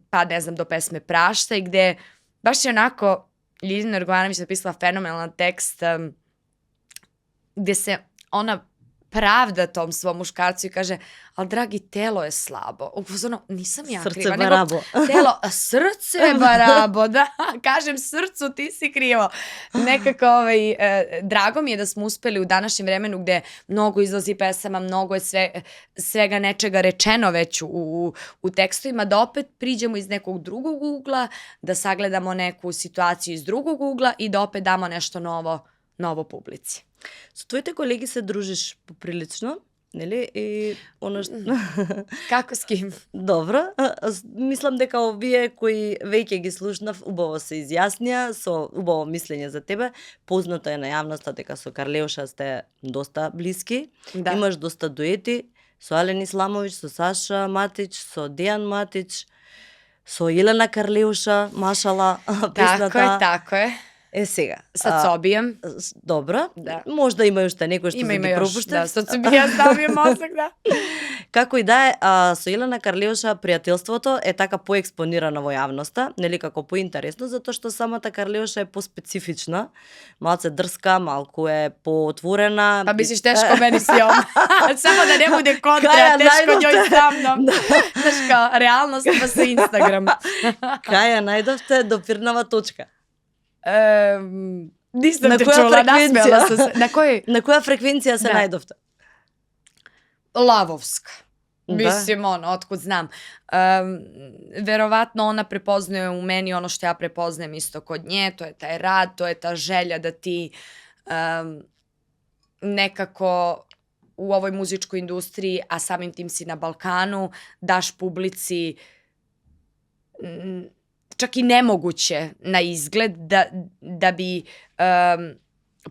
pa ne znam, do pesme Praštaj, gde baš je onako Ljiljana Jorgovanović napisala fenomenalan tekst gde se ona pravda tom svom muškarcu i kaže, ali dragi, telo je slabo. Upozorno, nisam ja kriva. Srce barabo. Telo, srce barabo, da, kažem srcu, ti si krivo. Nekako, drago mi je da smo uspeli u današnjem vremenu gde mnogo izlazi pesama, mnogo je svega nečega rečeno već u tekstovima, da opet priđemo iz nekog drugog ugla, da sagledamo neku situaciju iz drugog ugla i da opet damo nešto novo publici. Со твоите колеги се дружиш поприлично, нели? И оно што... Како с ким? Добро. Мислам дека овие кои веќе ги слушнав убаво се изјаснија, со убаво мислење за тебе. Познато е на јавноста дека со Карлеуша сте доста блиски. Да. Имаш доста дуети со Ален Исламовиќ, со Саша Матич, со Дејан Матич, со Елена Карлеуша, машала, песната. Tako je. Сега. Sa Cobijem. Добро. Да. Можда има уште некој што Има ги još, пропуштив. da, sad mi ja stavim mozak, da. Како и да е, со Елена Карлеуша пријателството е така поекспонирано во јавноста, нели како поинтересно, затоа што самата Карлеуша е поспецифична, малце дрска, малку е поотворена. Pa misliš teško meni s njom. Samo da ne bude kontra, teško njoj sa mnom. Znaš kao, realnost pa sa Instagram. Кај ја најдовте допирнава точка? Nisam te čula, nasmela sam se. На која фреквенција се најдовте? Lavovska. Da. Mislim, otkud znam. Verovatno ona prepoznaje u meni ono što ja prepoznajem isto kod nje, to je taj rad, to je ta želja da ti nekako u ovoj muzičkoj industriji, a samim tim si na Balkanu, daš publici čak i nemoguće na izgled da bi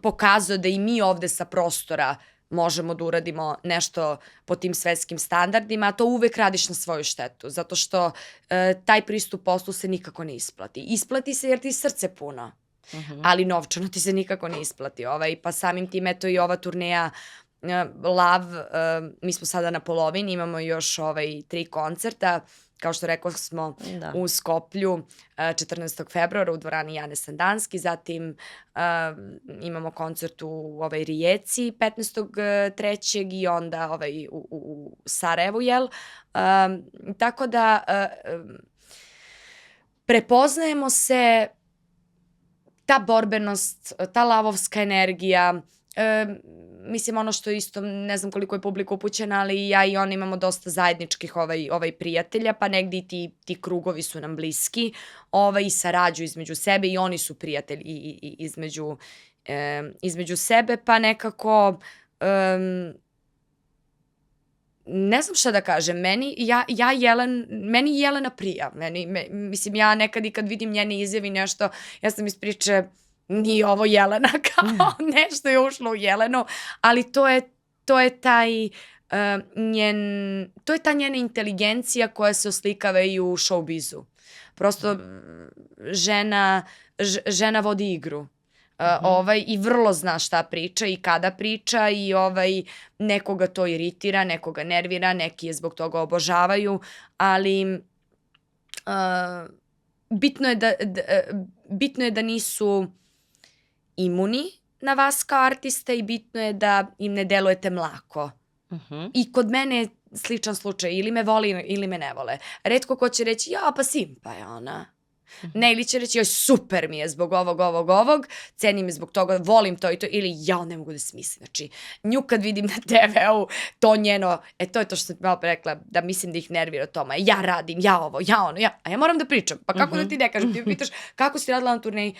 pokazao da i mi ovde sa prostora možemo da uradimo nešto po tim svetskim standardima, a to uvek radiš na svoju štetu, zato što taj pristup poslu se nikako ne isplati. Isplati se jer ti srce puno, ali novčano ti se nikako ne isplati. Pa samim tim, eto i ova turneja Lav, mi smo sada na polovini, imamo još 3 koncerta, kao što rekao smo u Skoplju 14. februara u dvorani Jane Sandanski, zatim imamo koncert u Rijeci 15.3. i onda u Sarajevu, jel? Tako da prepoznajemo se, ta borbenost, ta lavovska energija, mislim ono što isto, ne znam koliko je publika upućena, ali ja i on imamo dosta zajedničkih prijatelja, pa negdje i ti krugovi su nam bliski i sarađuju između sebe i oni su prijatelji između sebe, pa nekako ne znam šta da kažem, meni Jelena prija, mislim ja nekad i kad vidim njene izjave nešto, ja sam iz priče nije ovo Jelena, kao nešto je ušlo u Jelenu, ali to je ta njena inteligencija koja se oslikava i u showbizu. Prosto žena vodi igru. I vrlo zna šta priča i kada priča i nekoga to iritira, nekoga nervira, neki je zbog toga obožavaju, ali bitno je da nisu imuni na vas kao artista i bitno je da im ne delujete mlako. I kod mene sličan slučaj, ili me voli ili me ne vole. Retko ko će reći, ja, pa simpa je ona. Ne, ili će reći, joj, super mi je zbog ovog, cenim je zbog toga, volim to i to, ili ja ne mogu da smislim. Znači, nju kad vidim na TV-u, to njeno, to je to što sam malo rekla, da mislim da ih nervira Toma. Ja radim, ja ovo, ja ono, a ja moram da pričam. Pa kako da ti ne kažem? Ti me pitaš kako si radila na turneji?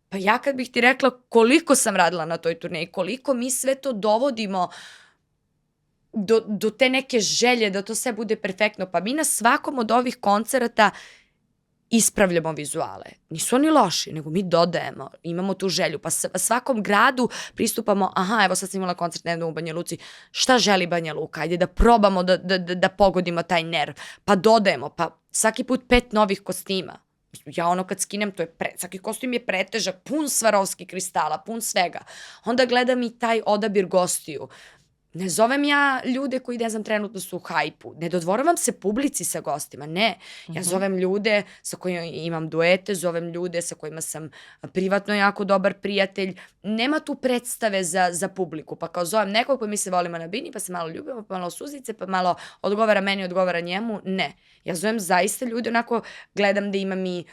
Pa ja kad bih ti rekla koliko sam radila na toj turneji, koliko mi sve to dovodimo do te neke želje da to sve bude perfektno. Pa mi na svakom od ovih koncerata ispravljamo vizuale. Nisu oni loši, nego mi dodajemo, imamo tu želju. Pa svakom gradu pristupamo, evo sad sam imala koncert nedavno u Banja Luci, šta želi Banja Luka? Ajde da probamo da pogodimo taj nerv. Pa dodajemo, pa svaki put 5 novih kostima. Ja ono kad skinem, svaki kostim je pretežak, pun Swarovski kristala, pun svega. Onda gledam i taj odabir gostiju. Ne zovem ja ljude koji, ne znam, trenutno su u hajpu. Ne dodvoravam se publici sa gostima, ne. Ja zovem ljude sa kojima imam duete, zovem ljude sa kojima sam privatno jako dobar prijatelj. Nema tu predstave za publiku. Pa kao zovem nekog koji mi se volimo na bini, pa se malo ljubimo, pa malo suzice, pa malo odgovara meni, odgovara njemu. Ne. Ja zovem zaista ljude, onako gledam da imam i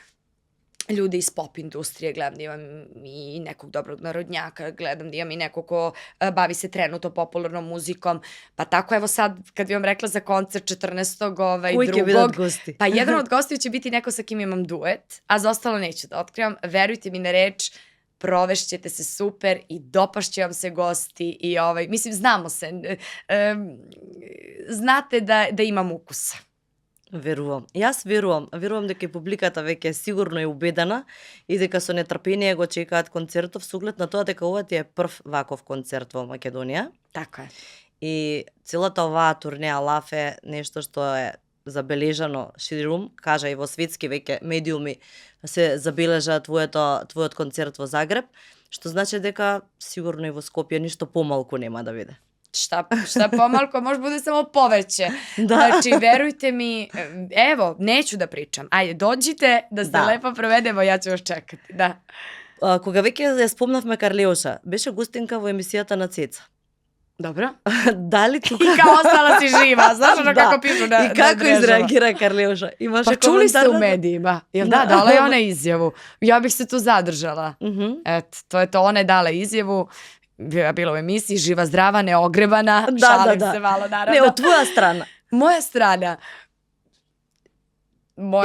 ljude iz pop industrije, gledam da imam i nekog dobrog narodnjaka, gledam da imam i nekog ko bavi se trenutno popularnom muzikom. Pa tako evo sad, kad bi vam rekla za koncert 14. Uvijek je bilo gosti. Pa jedan od gostiju će biti neko sa kim imam duet, a za ostalo neću da otkrivam. Verujte mi na reč, provešćete se super i dopašće vam se gosti i mislim, znamo se. Znate da imam ukusa. Верувам. Јас верувам дека публиката веќе сигурно е убедена и дека со нетрпение го чекаат концертов со оглед на тоа дека ова ти е прв ваков концерт во Македонија. Така е. И целата оваа турнеја Лав е нешто што е забележано ширум, кажа и во светски веќе медиуми се забележа твојот концерт во Загреб, што значи дека сигурно и во Скопје ништо помалку нема да биде. Šta pomalko, može bude samo poveće. Da. Znači, verujte mi, evo, neću da pričam. Ajde, dođite da se lepo provedemo, ja ću vas čekati. Da. Кога веќе ја спомнавме Карлеуша, беше гостинка во емисијата на Цеца. Dobro. Дали тука... I kao ostala si živa, znaš ono kako pišu na И како изреагира Карлеуша? Имаше Pa čuli ste u medijima. Jel da, dala je ona izjavu. Ja bih se tu zadržala. Eto, to je to, ona je dala izjavu. Bila u emisiji, živa, zdrava, neogrebana. Šalim se malo, naravno. Ne, od tvoja strana. Moja strana.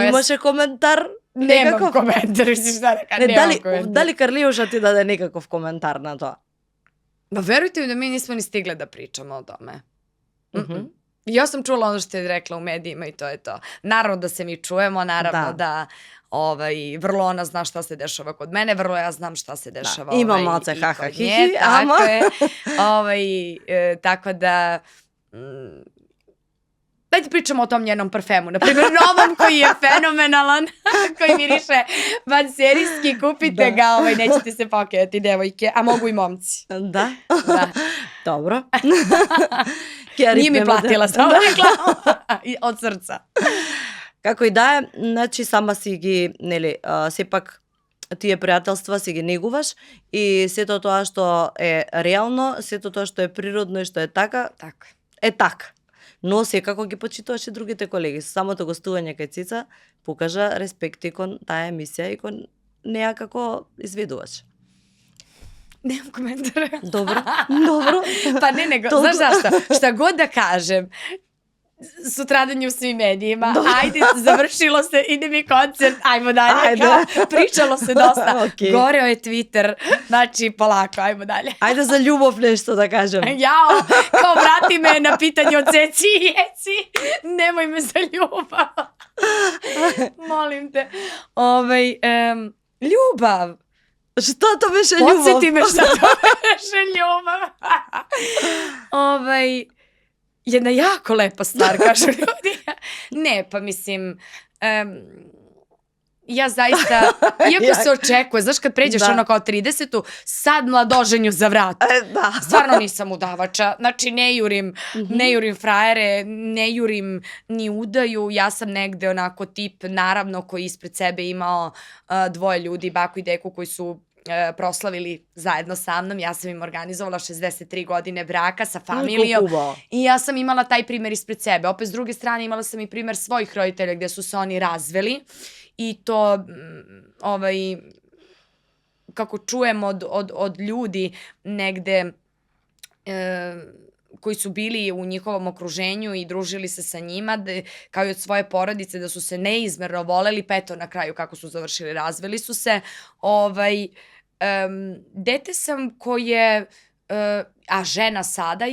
Имаше коментар? Nemam komentar, misliš šta neka, nemam komentar. Дали Карлеуша ти даде некаков коментар на тоа? Ma verujte mi da mi nismo ni stigle da pričamo o tome. Ja sam čula ono što je rekla u medijima i to je to. Naravno da se mi čujemo, naravno da vrlo ona zna šta se dešava kod mene, vrlo ja znam šta se dešava Ima malce i ha-ha kod hi-hi, nje, tako je. Tako da... Dajte pričamo o tom njenom parfemu, na primjer novom koji je fenomenalan, koji miriše vanserijski, kupite ga, nećete se pokajati devojke, a mogu i momci. Da? Dobro. Nije mi platila, samo reklamu od srca. Како и да е, значи сама си ги, нели, сепак тие пријателства си ги негуваш и сето тоа што е реално, сето тоа што е природно и што е така, е така. Но секако ги почитуваш и другите колеги. Самото гостување кај Цеца покажа респект и кон таа емисија и кон неа како изведувач. Nemam komentara. Dobro. Pa ne, nego, znaš zašto? Šta god da kažem, sutradan je u svim medijima, ajde, završilo se, ide mi koncert, ajmo dalje, kao, pričalo se dosta, goreo je Twitter, znači polako, ajmo dalje. Ajde za ljubav nešto da kažem. Jao, kao vrati me na pitanje od Ceci i Jeci, nemoj me za ljubav. Molim te. Ljubav. Šta to беше ljubav? Podsjeti me šta to беше ljubav. Jedna jako lepa stvar, kažu ljudi. Ne, pa mislim, ja zaista, iako se očekuje, znaš kad pređeš ono kao 30-u, sad mladoženju za vrat. Stvarno nisam udavača, znači ne jurim frajere, ne jurim ni udaju, ja sam negde onako tip, naravno, koji ispred sebe imao dvoje ljudi, baku i deku, koji su proslavili zajedno sa mnom. Ja sam im organizovala 63 godine braka sa familijom. I ja sam imala taj primer ispred sebe. Opet s druge strane imala sam i primer svojih roditelja gde su se oni razveli. I to kako čujem od ljudi negde koji su bili u njihovom okruženju i družili se sa njima, kao i od svoje porodice, da su se neizmerno voleli, pa eto na kraju kako su završili, razveli su se. Dete sam koje, a žena sada,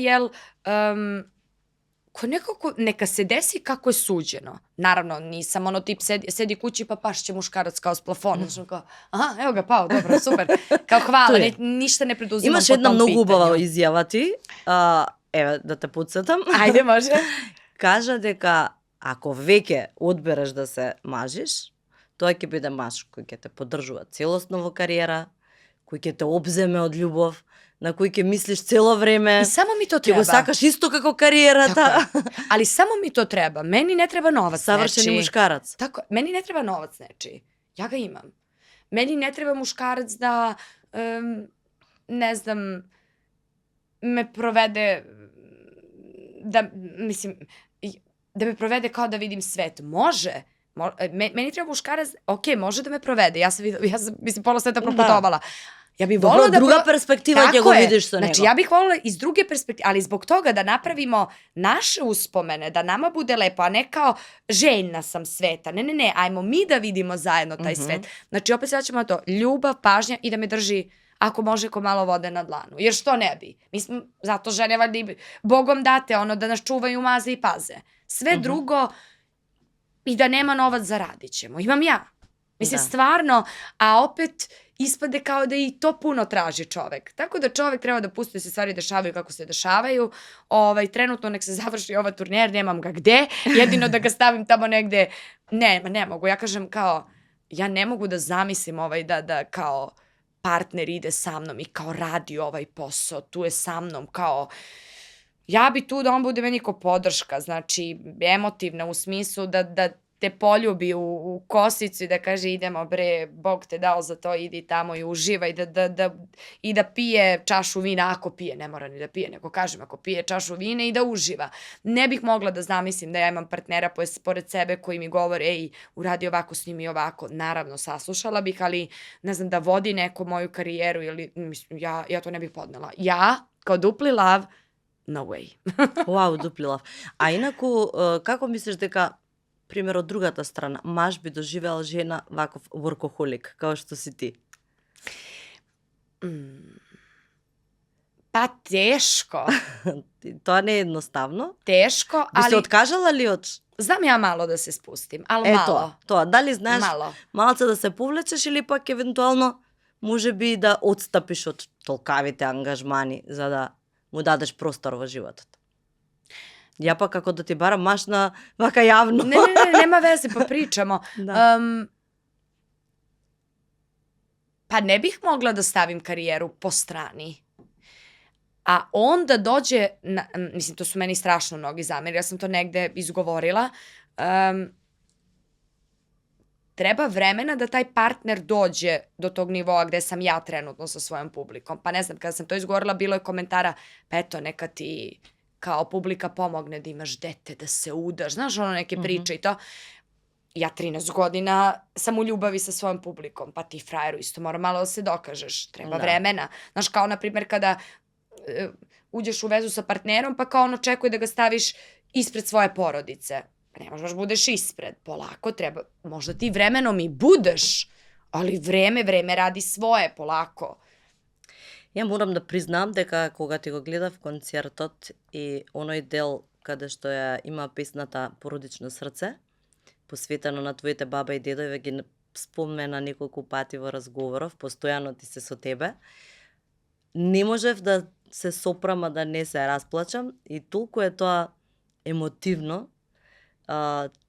ko nekako, neka se desi kako je suđeno. Naravno, nisam ono tip sedi kući pa pašće muškarac kao s plafona. Kao, aha, evo ga, pao, dobro, super. Kao hvala, ništa ne preduzimam po tom pitanju. Imaš jedna mnogo убава изјава ти, еве да те подсетам. Ајде, може. Кажа дека ако веќе одбереш да се мажиш, тоа ќе биде маж кој ќе те поддржува целосно во кариера, кој ќе те обземе од љубов, на кој ќе мислиш цело време. И само ми то Ќе треба. го сакаш исто како кариерата. Tako je. Ali samo mi to treba. Meni ne treba novac Savršeni nečiji. muškarac. Tako, meni ne treba novac nečiji. Ja ga imam. Meni ne treba muškarac da, ne znam, me provede, da me provede kao da vidim svet. Može. Meni treba muškarac, ok, može da me provede. Ja sam pola sveta proputovala. Ja bih volila da... druga perspektiva ќе го видиш со него. Znači, ja bih volila iz druge perspektive, ali zbog toga da napravimo naše uspomene, da nama bude lepo, a ne kao željna sam sveta. Ne, ajmo mi da vidimo zajedno taj svet. Znači, opet sad ćemo na to, ljubav, pažnja i da me drži, ako može, ko malo vode na dlanu. Jer što ne bi? Mi smo zato žene valjda i Bogom date, ono da nas čuvaju, maze i paze. Sve drugo i da nema novac zaradit ćemo. Imam ja. Mislim, stvarno, a opet ispade kao da i to puno traži čovek. Tako da čovek treba da pusti da se stvari dešavaju kako se dešavaju. Trenutno nek se završi ova turner, nemam ga gde. Jedino da ga stavim tamo negde. Ne mogu. Ja kažem kao, ja ne mogu da zamislim da kao partner ide sa mnom i kao radi ovaj posao. Tu je sa mnom kao... Ja bi tu da on bude meni ko podrška. Znači, emotivna u smislu da te poljubi u kosicu i da kaže idemo bre, Bog te dao za to, idi tamo i uživaj i da pije čašu vina, ako pije, ne mora ni da pije, nego kažem ako pije čašu vina i da uživa. Ne bih mogla da zamislim da ja imam partnera pored sebe koji mi govori ej, uradi ovako, snimi ovako. Naravno, saslušala bih, ali ne znam, da vodi neku moju karijeru ili ja to ne bih podnela. Ja, kao dupli lav, no way. Вау, дупли лав. А инаку, како мислиш дека пример од другата страна, маж би доживеал жена ваков воркохолик, као што си ти? Pa teško. Тоа не е едноставно. Teško, Би се ali откажала ли од... znam ja malo da se spustim, ali malo. Тоа. Дали знаеш Malo. малце да се повлечеш или пак евентуално може би да одстапиш од толкавите ангажмани за да му дадеш простор во животот? Ja pa kako da ti baram maš na vaka javno. Ne, nema veze, pa pričamo. Pa ne bih mogla da stavim karijeru po strani. A onda dođe, mislim, to su meni strašno mnogi zameri, ja sam to negde izgovorila, treba vremena da taj partner dođe do tog nivoa gde sam ja trenutno sa svojom publikom. Pa ne znam, kada sam to izgovorila, bilo je komentara, pa eto, neka ti kao publika pomogne da imaš dete, da se udaš, znaš, ono neke priče i to. Ja 13 godina sam u ljubavi sa svojom publikom, pa ti frajeru isto mora malo da se dokažeš, treba vremena. Znaš, kao na primjer kada uđeš u vezu sa partnerom, pa kao on očekuje da ga staviš ispred svoje porodice. Pa ne možeš budeš ispred, polako treba, možda ti vremenom i budeš, ali vreme radi svoje, polako. Ја морам да признам дека кога ти го гледав концертот и оној дел каде што ја има песната Породично срце, посветено на твоите баба и дедове, ги спомена неколку пати во разговоров, постојано ти се со тебе, не можев да се сопрам, да не се расплачам и толку е тоа емотивно,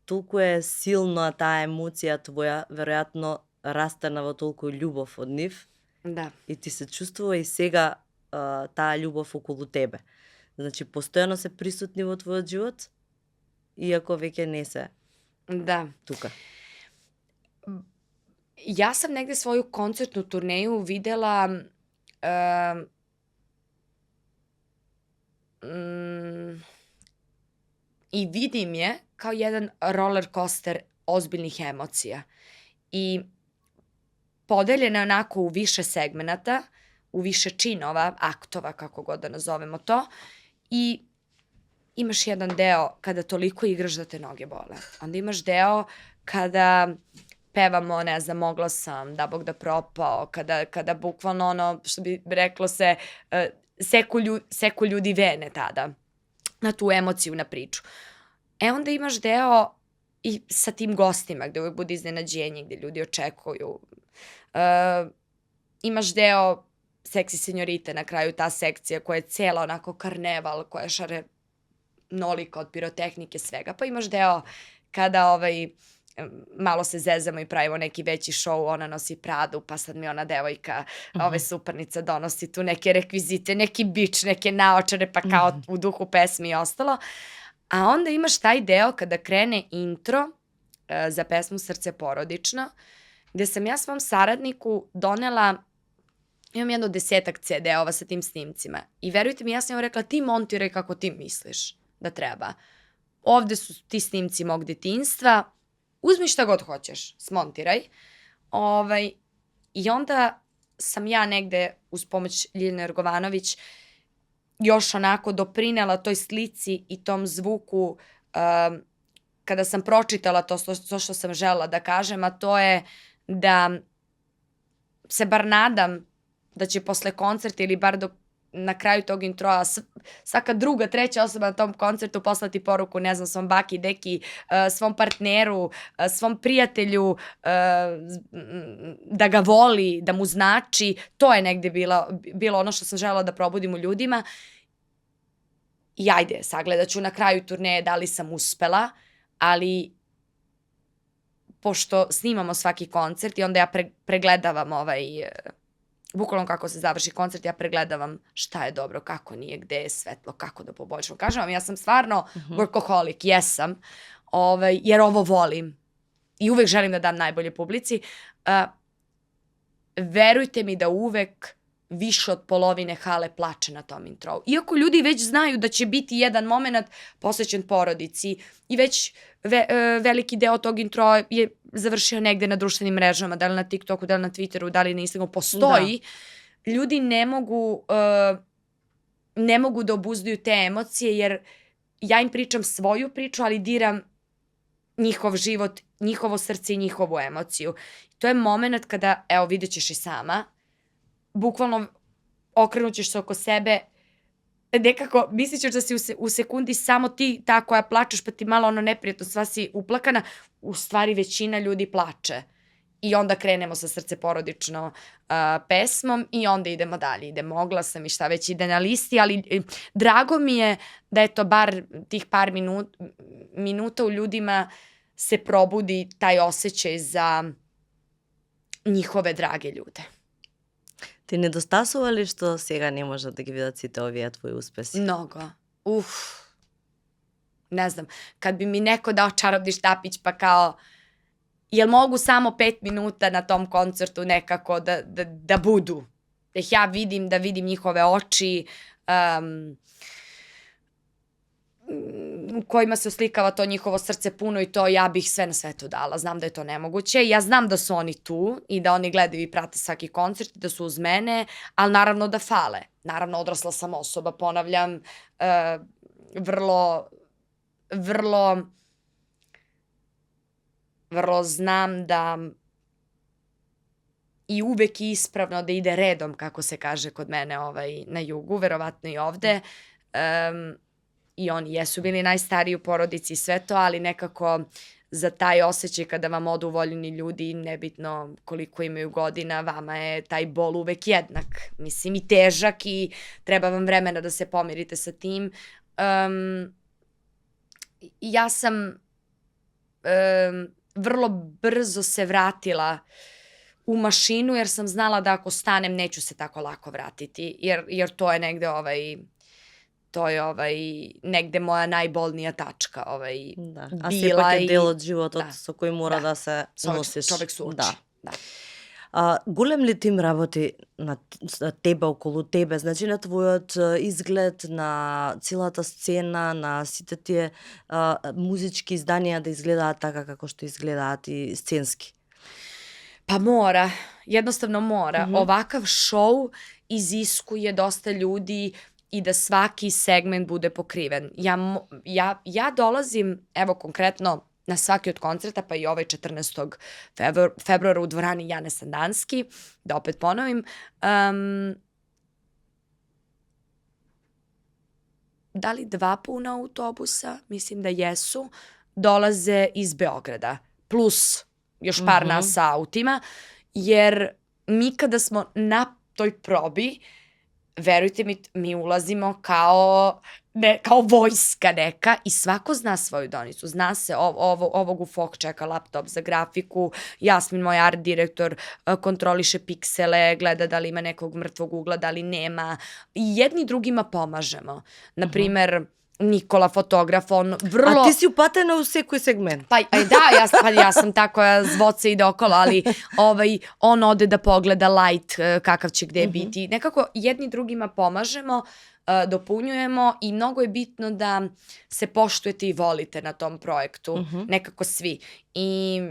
толку е силна таа емоција твоја, веројатно растена во толку љубов од нив. Да. И ти се чувствува и сега таа љубов околу тебе. Значи, постојано се присутни во твојот живот, иако веќе не се тука. Ja sam negde svoju koncertnu turneju videla i vidim je kao jedan roller coaster ozbiljnih emocija. I podeljena je onako u više segmenata, u više činova, aktova, kako god da nazovemo to, i imaš jedan deo kada toliko igraš da te noge bole. Onda imaš deo kada pevamo, ne znam, mogla sam, da Bog da propao, kada bukvalno ono, što bi reklo se, seku ljudi vene tada, na tu emociju, na priču. Onda imaš deo i sa tim gostima, gde uvek bude iznenađenje, gde ljudi očekuju. Imaš deo seksi senjorite na kraju, ta sekcija koja je cela onako karneval, koja je šarenolika od pirotehnike, svega. Pa imaš deo kada malo se zezamo i pravimo neki veći show, ona nosi Pradu, pa sad mi ona devojka, suparnica donosi tu neke rekvizite, neki bič, neke naočare, pa kao u duhu pesmi i ostalo. A onda imaš taj deo kada krene intro za pesmu Srce porodično, gde sam ja svom saradniku donela, imam jedno 10 CD-ova sa tim snimcima. I verujte mi, ja sam joj rekla, ti montiraj kako ti misliš da treba. Ovde su ti snimci mog detinjstva, uzmi šta god hoćeš, smontiraj. I onda sam ja negde, uz pomoć Ljiljane Jorgovanović, još onako doprinela toj slici i tom zvuku kada sam pročitala to što sam želela da kažem, a to je da se bar nadam da će posle koncerta ili bar na kraju tog introa svaka druga, treća osoba na tom koncertu poslati poruku, ne znam, svom baki, deki, svom partneru, svom prijatelju, da ga voli, da mu znači. To je negde bilo ono što sam želela da probudim u ljudima. I ajde, sagledat ću na kraju turneje da li sam uspela, ali pošto snimamo svaki koncert i onda ja pregledavam bukvalno kako se završi koncert, ja pregledavam šta je dobro, kako nije, gde je svetlo, kako da poboljšam. Kažem vam, ja sam stvarno workaholic, jesam, jer ovo volim i uvek želim da dam najbolje publici. Verujte mi da uvek više od polovine hale plače na tom introu. Iako ljudi već znaju da će biti jedan moment posvećen porodici i već veliki deo tog introa je završio negde na društvenim mrežama, da li na TikToku, da li na Twitteru, da li na Instagramu, postoji. Da. Ljudi ne mogu da obuzdaju te emocije, jer ja im pričam svoju priču, ali diram njihov život, njihovo srce i njihovu emociju. To je moment kada, evo, vidjet ćeš i sama, bukvalno okrenut ćeš se oko sebe, nekako mislit ćeš da si u sekundi samo ti ta koja plačeš, pa ti malo ono neprijatno, sva si uplakana, u stvari većina ljudi plače. I onda krenemo sa Srce porodično pesmom i onda idemo dalje. Ide Mogla sam i šta već ide na listi, ali drago mi je da eto bar tih par minuta u ljudima se probudi taj osjećaj za njihove drage ljude. Ти недостасува ли што сега не можат да ги видат сите овие твои успеси? Mnogo. Ne znam. Kad bi mi neko dao čarobni štapić pa kao, jel mogu samo 5 minuta na tom koncertu nekako da budu? Da ih ja vidim, da vidim njihove oči, u kojima se oslikava to njihovo srce puno i to ja bih sve na svetu dala. Znam da je to nemoguće. Ja znam da su oni tu i da oni gledaju i prate svaki koncert i da su uz mene, ali naravno da fale. Naravno, odrasla sam osoba, ponavljam, vrlo znam da i uvek ispravno da ide redom, kako se kaže kod mene na jugu, verovatno i ovde. I oni jesu bili najstariji u porodici i sve to, ali nekako za taj osjećaj kada vam odu voljeni ljudi, nebitno koliko imaju godina, vama je taj bol uvek jednak. Mislim, i težak i treba vam vremena da se pomirite sa tim. Ja sam vrlo brzo se vratila u mašinu, jer sam znala da ako stanem neću se tako lako vratiti, jer to je negde to je negde moja najbolnija tačka Da. A sепак е дел од животот со кој мора да се носиш. Човек се учи. Да. Да. Голем ли тим работи на тебе, околу тебе, значи на твојот изглед, на целата сцена, на сите тие музички изданија да изгледаат така како што изгледаат и сценски? Pa mora, jednostavno mora. Mhm. Ovakav šou iziskuje dosta ljudi i da svaki segment bude pokriven. Ja dolazim, evo konkretno, na svaki od koncerta, pa i ovaj 14. februara u dvorani Jane Sandanski, da opet ponovim, da li 2 puna autobusa, mislim da jesu, dolaze iz Beograda, plus još par nas sa autima, jer mi kada smo na toj probi, verujte mi ulazimo kao vojska neka i svako zna svoju donicu. Zna se ovog u Fok čeka laptop za grafiku, Jasmin, moj art direktor, kontroliše piksele, gleda da li ima nekog mrtvog ugla, da li nema. I jedni drugima pomažemo. Naprimer, Nikola, fotograf, on vrlo... A ti si upatena u sekoj segment. Pa da, ja sam ta koja zvoce ide okolo, ali on ode da pogleda light kakav će gde biti. Nekako jedni drugima pomažemo, dopunjujemo i mnogo je bitno da se poštujete i volite na tom projektu. Nekako svi. I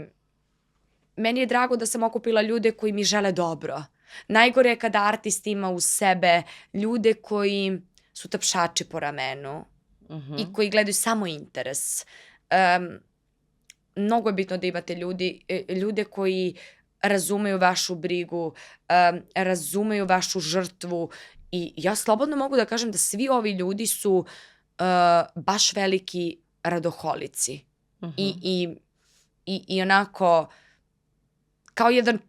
meni je drago da sam okupila ljude koji mi žele dobro. Najgore je kada artist ima uz sebe ljude koji su tapšači po ramenu i koji gledaju samo interes. Mnogo je bitno da imate ljude koji razumeju vašu brigu, razumeju vašu žrtvu i ja slobodno mogu da kažem da svi ovi ljudi su baš veliki radoholici. I onako kao jedan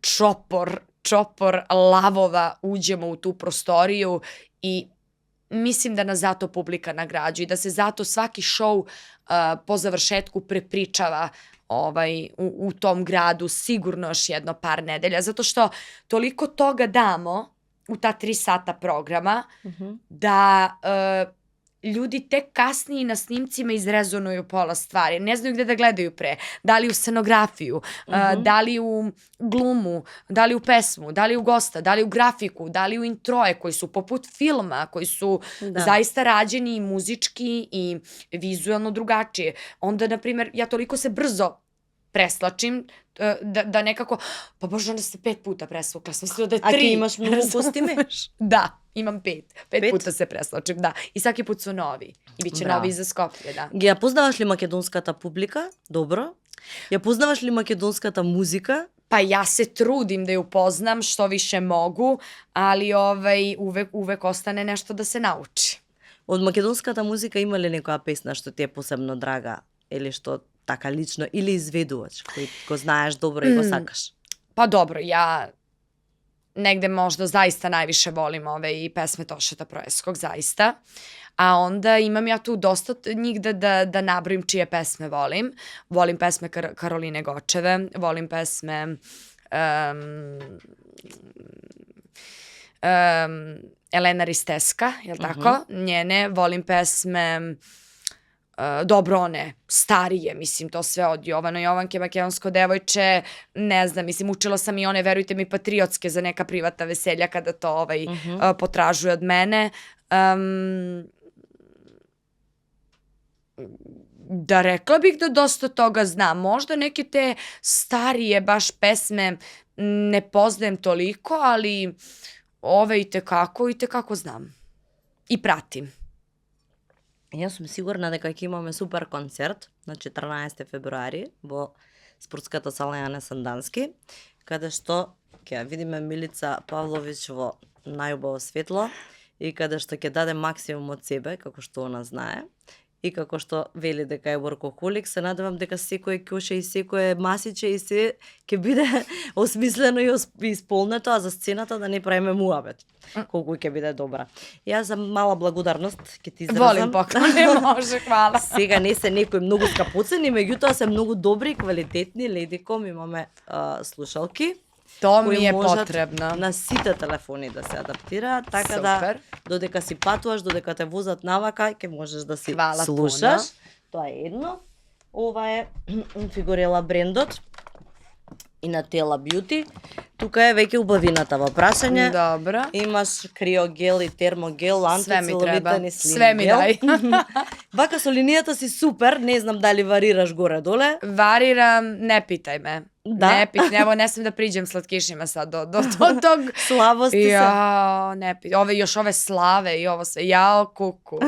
čopor lavova uđemo u tu prostoriju i mislim da nas zato publika nagrađuje i da se zato svaki show po završetku prepričava u tom gradu sigurno još jedno par nedelja, zato što toliko toga damo u ta 3 sata programa da ljudi tek kasnije na snimcima izrezonuju pola stvari. Ne znaju gde da gledaju pre. Da li u scenografiju, da li u glumu, da li u pesmu, da li u gosta, da li u grafiku, da li u introje koji su poput filma, koji su zaista rađeni i muzički i vizualno drugačije. Onda, na primjer, ja toliko se brzo preslačim da nekako, pa bože, onda se 5 puta presvukla, sam mislila da je 3. A ti imaš mnogo kostime? Da, imam 5 puta se preslačim, da. I svaki put su novi. I bit će novi i za Skoplje, da. Ја познаваш ли македонската публика? Добро. Ја познаваш ли македонската музика? Pa ja se trudim da ju upoznam što više mogu, ali uvek ostane nešto da se nauči. Од македонската музика има ли некоја песна што ти е посебно драга или што така лично, или изведувач кој го знаеш добро и го сакаш? Pa dobro, ja negde možda zaista najviše volim i pesme Tošeta Proeskog, zaista. A onda imam ja tu dosta njih da nabrojim čije pesme volim. Volim pesme Karoline Gočeve, volim pesme Elena Risteska, jel tako? Njene, volim pesme dobro one starije, mislim, to sve od Jovana Jovanke, Makedonsko devojče, ne znam, mislim, učila sam i one, verujte mi, patriotske za neka privatna veselja kada to potražuje od mene. Da, rekla bih da dosta toga znam. Možda neke te starije baš pesme ne poznajem toliko, ali ove i tekako znam. I pratim. Јас сум сигурна дека ќе имаме супер концерт на 14 февруари во спортската сала Јане Сандански, каде што ќе видиме Милица Павлович во најубаво светло и каде што ќе даде максимум од себе, како што она знае, и како што вели дека е workaholic, се надевам дека секој кјоше и секое масиче и се ќе биде осмислено и исполнето, а за сцената да не правиме муабет. Колку ќе биде добра. Јас за мала благодарност ќе ти изразам. Волим поклони, може, хвала. Сега не се некои многу скапоцени, меѓутоа се многу добри, квалитетни, ледиком, имаме слушалки. To mi je potrebno. На сите телефони да се адаптираат, така да додека си патуваш, додека те возат навака, ќе можеш да си слушаш. Тоа е едно. Ова е фигурела брендот. и на Tela Beauty. Тука е веќе убавината во прашање. Dobro. Имаш криогел и термогел, Sve mi treba. антицелулитен и слим Sve mi гел. daj. Вака со линијата си супер, не знам дали варираш горе-доле. Variram, ne pitaj me. Da. Evo, ne smem da priđem slatkišima sad do tog. Слабости се. Jao, ne pitaj. Još ove slave i ovo sve. Jao, kuku.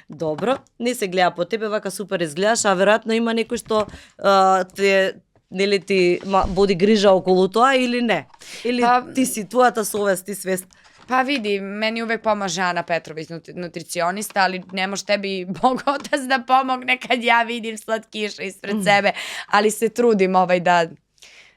Добро, не се гледа по тебе, вака супер изгледаш, а веројатно има некој што те нели ти води грижа околу тоа или не? Или ти си твојата совест и свест? Pa vidi, meni uvek pomaže Ana Petrović, nutricionista, ali ne može tebi Bog otac da pomogne kad ja vidim slatkiše ispred sebe, ali se trudim da...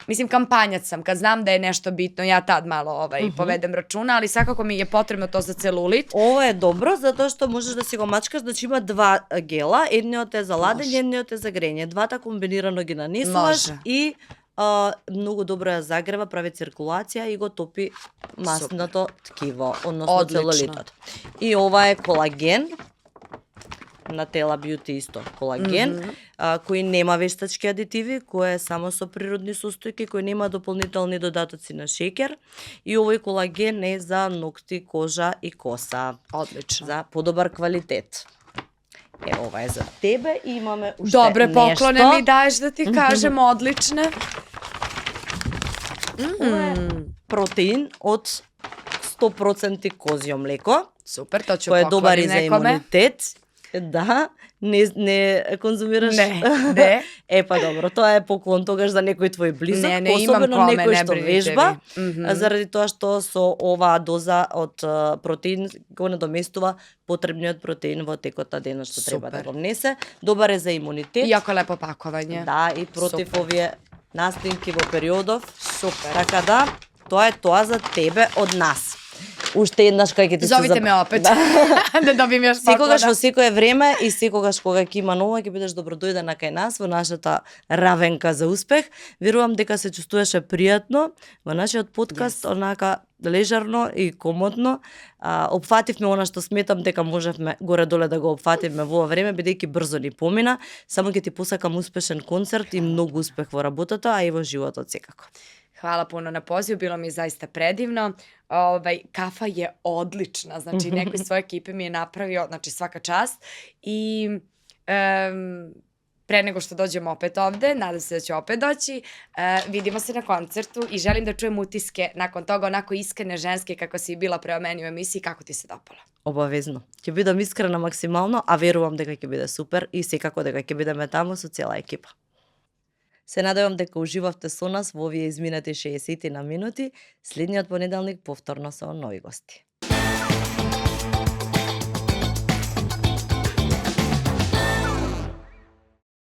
Mislim, kampanjac sam, kad znam da je nešto bitno, ja tad malo povedem računa, ali svakako mi je potrebno to za celulit. Ovo je dobro, zato što možeš da si го мачкаш, значи има два гела, едниот е за ладење, едниот е за грење. Двата комбинирано ги нанесуваш и многу добро ја загрева, прави циркулација и го топи масното ткиво, односно целулитот. И ова е колаген, на Tela Beauty исто колаген, кој нема вештачки адитиви, кој е само со природни состојки, кој нема дополнителни додатоци на шеќер. И овој колаген е за ногти, кожа и коса. Odlično. За подобар квалитет. Ова е за тебе и имаме уште Dobre нешто. poklone mi daješ da ti kažem, odlične. Ова е протеин од 100% козјо млеко. Super, to ću Кој е добар и pokloni за nekome. имунитет. Да, не конзумираш? Не. Па добро, тоа е поклон тогаш за некој твој близок, Не, имам особено коме, некој не што бринете вежба, ви. заради тоа што со оваа доза од протеин го надоместува потребниот протеин во текот на денот што треба да Супер. го внесе. Добар е за имунитет. Jako lepo pakovanje. Да, и против Супер. овие настинки во периодов. Super. Така да, тоа е тоа за тебе од нас. Уште еднаш кај ќе ти се Zovite me opet. Da dobijem još Секогаш poklona. во секое време и секогаш кога ќе има ново, ќе бидеш добродојдена кај нас во нашата равенка за успех. Верувам дека се чувствуваше пријатно во нашиот подкаст, онака лежарно и комотно. Опфативме она што сметам дека можевме горе-доле да го опфатиме во ова време, бидејќи брзо ни помина. Само ќе ти посакам успешен концерт и многу успех во работата, а и во животот секако. Hvala puno na pozivu, bilo mi je zaista predivno. Kafa je odlična, znači neko iz svoje ekipe mi je napravio, znači svaka čast. I pre nego što dođemo opet ovde, nadam se da ću opet doći, vidimo se na koncertu i želim da čujem utiske nakon toga, onako iskrene ženske kako si bila prema meni u emisiji, kako ti se dopalo. Обавезно. Ќе бидам искрена максимално, а верувам дека ќе биде супер и секако дека ќе бидеме таму со цела екипа. Се надевам дека уживавте со нас во овие изминати 60 на минути. Следниот понеделник повторно со нови гости.